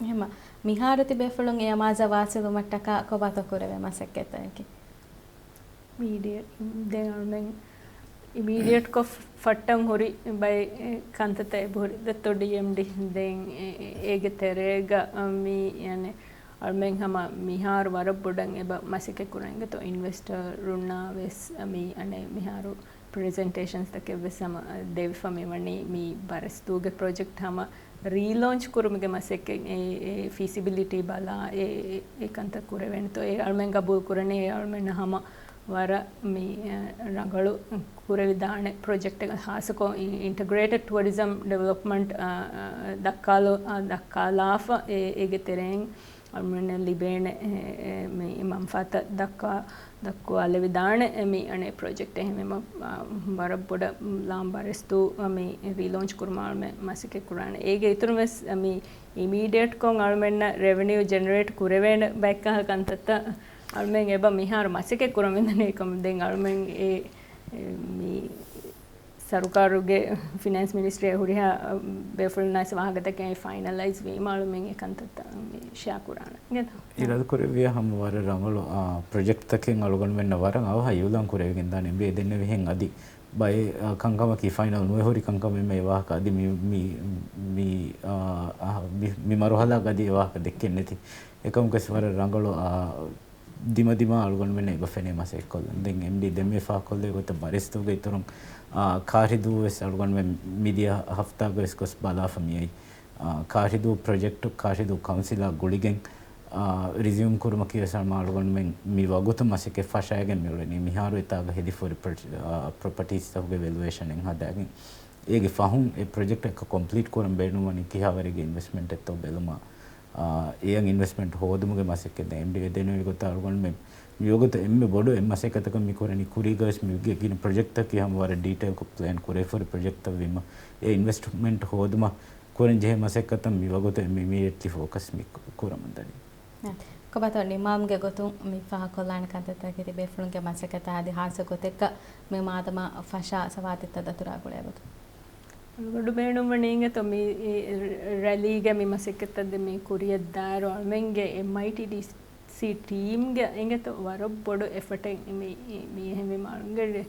އެހެންމަ، މިހާރު ތިބޭފުޅުން އެ އަމާޒަށް ވާސިލުވުމަށްޓަކާ ކޮބާތޯ ކުރެވޭ މަސައްކަތްތަކަކީ؟ މީޑިއޭޓް، ދެން އަޅުމެން އިމީޑިއޭޓްކޮށް ފައްޓަން ހުރި ބައެއް ކަންތައްތައް އެބަހުރި. ދެއްތޯ ޑީއެމްޑީ، ދެން އެ-، އެ-، އޭގެ ތެރޭގަ މި، އަނެއް، އަޅުމެން ހަމަ މިހާރު ވަރަށް ބޮޑަށް އެބަ މަސައްކަތް ކުރަން އިނގޭތޯ އިންވެސްޓަރުންނާ ވެސް މި، އަނެއް، މިހާރު ޕްރެޒެންޓޭޝަންސްތަކެއް ވެސް ހަމަ ދެވިފަ މި ވަނީ މި ބަރެސްދޫގެ ޕްރޮޖެކްޓް ހަމަ ރީލޯންޗް ކުރުމުގެ މަސައްކަތް އެ، އެ ފީސިބިލިޓީ ބަލާ އެ، އެ، އެ ކަންތައް ކުރެވޭނެތޯ އެ އަޅުމެން ގަބޫލު ކުރަނީ އެ އަޅުމެންނަށް ހަމަ ވަރަށް މި، އެ، ރަނގަޅު ކުރެވިދާނެ ޕްރޮޖެކްޓެއް ހާއްސަކޮށް އި-، އިންޓަގްރޭޓެޑް ޓުއަރިޒަމް ޑިވެލޮޕްމަންޓް، އަ، އަ، ދައްކާލޯ-، އަ، ދައްކާލާފަ އެ، އޭގެ ތެރެއިން އަޅުމެންނަށް ލިބޭނެ، އެ، އެ، މި މަންފާތައް ދައްކާ، ދައްކުވާލެވިދާނެ މި އަނެއް ޕްރޮޖެކްޓް. އެހެންވީމަ، އާ، ވަރަށް ބޮޑަށް ލާން ބަރެސްދޫ މި ރީލޯންޗް ކުރުމަށް އަޅުމެން މަސައްކަތް ކުރާނެ. އޭގެ އިތުރުން ވެސް މި އިމީޑިއޭޓްކޮށް އަޅުމެންނަށް ރެވެނިއު ޖެނެރޭޓް ކުރެވޭނެ ބައެއްކަހަލަ ކަންތައްތައް އަޅުމެން އެބަ މިހާރު މަސައްކަތް ކުރަމުންދަނީ. އެކަމު ދެން އަޅުމެން އެ، އެ، މި ސަރުކާރުގެ ފިނޭންސް މިނިސްޓްރީ ހުރިހާ ބޭފުޅުންނާސް ވާހަކަތަކެއް ފައިނަލައިޒް ވީމަ އަޅުމެން އެ ކަންތައްތައް ޝެއާ ކުރާނެ. އިރާދަކުރެއްވިޔާ ހަމަ ވަރަށް ރަނގަޅު، އާ، ޕްރޮޖެކްޓްތަކެއް އަޅުގަނޑުމެންނަށް ވަރަށް އަވަހަށް އިއުލާން ކުރެވިގެން ދާނެ. އެމްޑީއޭ ދެންނެވިހެން އަދި ބައެއް، އާ، ކަންކަމަކީ ފައިނަލް ނުވެ ހުރި ކަންކަމެއް މެ ވާހަކަ އަދި މި، މި، މި، އާ، އާ، މި، މި މަރުހަލާގަ އަދި އެ ވާހަކަ ދެއްކެން ނެތި. އެކަމުގަސް ވަރަށް ރަނގަޅު، އާ، ދިމަދިމާ އަޅުގަނޑުމެން އެބަ ފެނޭ މަސައްކަތްކޮށްލަން. ދެން އެމްޑީ ދެންމެ ފާހަގަކޮށްލޭ ގޮތަށް ބަރެސްދޫގެ އިތުރުން، އާ، ކާށިދޫ ވެސް އަޅުގަނޑުމެން މިދިޔަ ހަފްތާގަ ވެސް ގޮސް ބަލާފަ މިއައީ. އާ، ކާށިދޫ ޕްރޮޖެކްޓު، ކާށިދޫ ކައުންސިލާ ގުޅިގެން، އާ، ރިޒިއުމް ކުރުމަކީ ވެސް ހަމަ އަޅުގަނޑުމެން މި ވަގުތު މަސައްކަތް ފަށައިގެން މިއުޅެނީ. މިހާރު އެތާގަ ހެދިފަ ހުރި ޕްރޮ-، އާ، ޕްރޮޕަޓީސްތަކުގެ ވެލުއޭޝަނެއް ހަދާގެން. އޭގެ ފަހުން އެ ޕްރޮޖެކްޓް އެއްކަ ކޮމްޕްލީޓް ކުރަން ބޭނުންވަނީ ކިހާވަރެއްގެ އިންވެސްޓްމަންޓެއްތޯ ބެލުމަށް، އާ، އެޔަށް އިންވެސްޓްމަންޓް ހޯދުމުގެ މަސައްކަތް ދެން އެމްޑީއޭ ދެނެވި ގޮތަށް އަޅުގަނޑުމެން މިވަގުތު އެންމެ ބޮޑު އެއް މަސައްކަތަކަށް މި ކުރަނީ. ކުރީގަވެސް މި ގިނަ ޕްރޮޖެކްޓްތަކަކީ ހަމަ ވަރަށް ޑީޓެއިލްކޮށް ޕްލޭން ކުރެވިފަ ހުރި ޕްރޮޖެކްޓްތައް ވީމަ، އެ އިންވެސްޓްމަންޓް ހޯދުމަށް ކުރަން ޖެހޭ މަސައްކަތަށް މިވަގުތު އެންމެ އިމީޑިއެޓްލީ ފޯކަސް މި ކުރަމުންދަނީ. ކޮބާތޯ ނިމާމްގެ ގޮތުން މި ފާހަގަކޮށްލާނެ ކަންތައްތަކެތި ބޭފުޅުންގެ މަސައްކަތާ އަދި ހާއްސަ ގޮތެއްގަ މި މާދަމާ ފަށާ ސަވާދެއްތައް ދަތުރާ ގުޅޭ ގޮތުން؟ އަޅުގަނޑު ބޭނުންވަނީ އިނގޭތޯ މި ރެލީގެ މި މަސައްކަތްތައް ދެ މި ކުރިއަށް ދާއިރު އަޅުމެންގެ އެމްއައިޓީޑީސީ ޓީމްގެ އިނގޭތޯ ވަރަށް ބޮޑު އެފަޓެއް މި، މި އެހެންވީމަ އަޅުގަނޑުގެ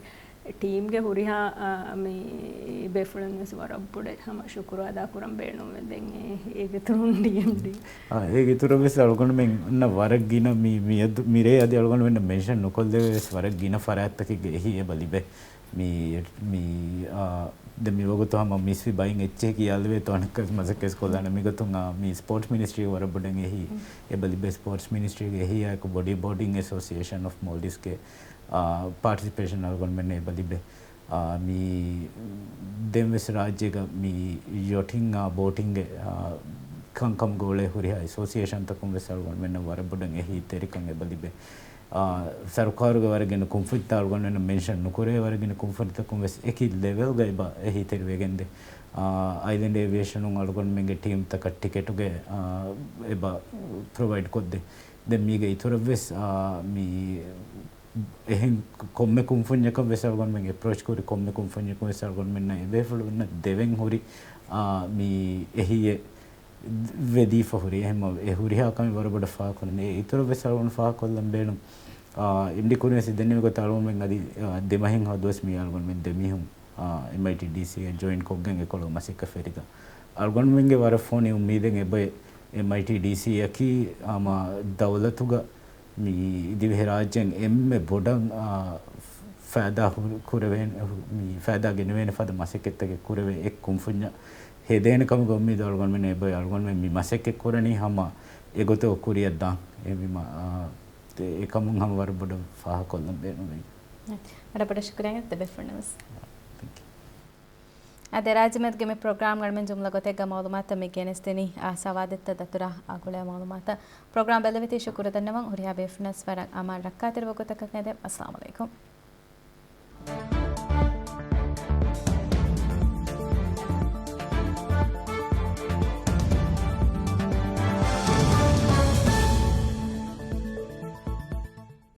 ޓީމްގެ ހުރިހާ، އާ، މި ބޭފުޅުން ވެސް ވަރަށް ބޮޑަށް ހަމަ ޝުކުރު އަދާ ކުރަން ބޭނުންވޭ. ދެން އެ، އޭގެ އިތުރުން ޑީއެމްޑީ. އާ، އޭގެ އިތުރަށް ވެސް އަޅުގަނޑުމެން އަންނަ ވަރަށް ގިނަ މި، މި އަދު، މިރޭ އަދި އަޅުގަނޑުމެންނަށް މެންޝަން ނުކޮށްލެވޭ ވެސް ވަރަށް ގިނަ ފަރާތްތަކެއްގެ އެހީ އެބަ ލިބޭ. މި، މި، އާ، ދެން މިވަގުތު ހަމަ މިސްވި ބައިން އެއްޗެހި ކިޔާލެވޭތޯ އަނެއްކާވެސް މަސައްކަތް ކޮށްލާނެ. މިގޮތުން، އާ، މި ސްޕޯޓްސް މިނިސްޓްރީގެ ވަރަށް ބޮޑަށް އެހީ އެބަ ލިބޭ. ސްޕޯޓްސް މިނިސްޓްރީގެ އެހީއާއެކު ބޮޑީ ބޯޓިން އެސޯސިއޭޝަން އޮފް މޯލްޑިވްސްގެ، އާ، ޕާޓިސިޕޭޝަން އަޅުގަނޑުމެންނަށް އެބަ ލިބޭ. އާ، މި ދެން ވެސް ރާއްޖޭގަ މި ޔޮޓިން، އާ، ބޯޓިންގެ، އާ، ކަންކަމުގަ އުޅޭ ހުރިހާ އެސޯސިއޭޝަންތަކުން ވެސް އަޅުގަނޑުމެންނަށް ވަރަށް ބޮޑަށް އެހީތެރިކަން އެބަ ލިބޭ. އާ، ސަރުކާރުގެ ވަރަށް ގިނަ ކުންފުނިތައް އަޅުގަނޑުމެންނަށް މެންޝަން ނުކުރޭ، ވަރަށް ގިނަ ކުންފުނިތަކުން ވެސް އެކި ލެވެލްގަ އެބަ އެހީތެރިވެގެންދޭ. އާ، އައިލެންޑް އޭވިއޭޝަނުން އަޅުގަނޑުމެންގެ ޓީމްތަކަށް ޓިކެޓުގެ، އާ، އެބަ ޕްރޮވައިޑް ކޮށްދޭ. ދެން މީގެ އިތުރަށް ވެސް، އާ، މި އެހެން ކޮންމެ ކުންފުންޏަކަށް ވެސް އަޅުގަނޑުމެން އެޕްރޯޗް ކުރި، ކޮންމެ ކުންފުންޏަކުން ވެސް އަޅުގަނޑުމެންނަށް އެބޭފުޅުންނަށް ދެވެން ހުރި، އާ، މި އެހީއެއް ވެދީފަ ހުރި. އެހެންމަ އެ ހުރިހާ ކަމެއް ވަރަށް ބޮޑަށް ފާހަގަކުރަން. އެ އިތުރަށް ވެސް އަޅުގަނޑު ފާހަގަކޮށްލަން ބޭނުން. އާ، އެމްޑީ ކުރިން ވެސް ދެންނެވި ގޮތަށް އަޅުގަނޑުމެން އަދި، އާ، ދެމަހެއްހާ ދުވަސް މި އަޅުގަނޑުމެން ދެމީހުން، އާ، އެމްއައިޓީޑީސީއަށް ޖޮއިން ކޮށްގެން އެކޮޅު މަސައްކަތް ފެށިގަ. އަޅުގަނޑުމެންގެ ވަރަށް ފޮނި އުއްމީދެއް އެބައި އެމްއައިޓީޑީސީއަކީ ހަމަ ދައުލަތުގަ މި ދިވެހިރާއްޖޭން އެންމެ ބޮޑަށް، އާ، ފައިދާ ހު-، ކުރެވޭނެ، މި ފައިދާ ގެނެވޭނެ ފަދަ މަސައްކަތްތަކެއް ކުރެވޭ އެއް ކުންފުންޏަށް ހެދޭނެ ކަމުގެ އުއްމީދު އަޅުގަނޑުމެން އެބައި އަޅުގަނޑުމެން މި މަސައްކަތް ކުރަނީ ހަމަ އެގޮތަށް ކުރިއަށް ދާން. އެ މި މަ-، އާ، އެ-، އެކަމުން ހަމަ ވަރަށް ބޮޑަށް ފާހަގަކޮށްލަން ބޭނުމޭ. ވަރަށް ބޮޑަށް ޝުކުރިއްޔާ ދެބޭފުޅުންނަށް ވެސް. އާ، ތެންކް ޔޫ. އާދެ، ރާއްޖެމެދުގެ މި ޕްރޮގްރާމް އަޅުމެން ޖުމްލަ ގޮތެއްގަ މައުލޫމާތު މި ގެނެސްދިނީ، އާ، ސަވާދެއްތައް ދަތުރާ އާ ގުޅޭ މައުލޫމާތަށް. ޕްރޮގްރާމް ބެލެވިތީ ޝުކުރު ދަންނަވަން. ހުރިހާ ބޭފުޅުންނަށް ވަރަށް އަމާން ރައްކާތެރި ވަގުތަކަށް އެދެން. އައްސަލާމު ޢަލައިކުމް.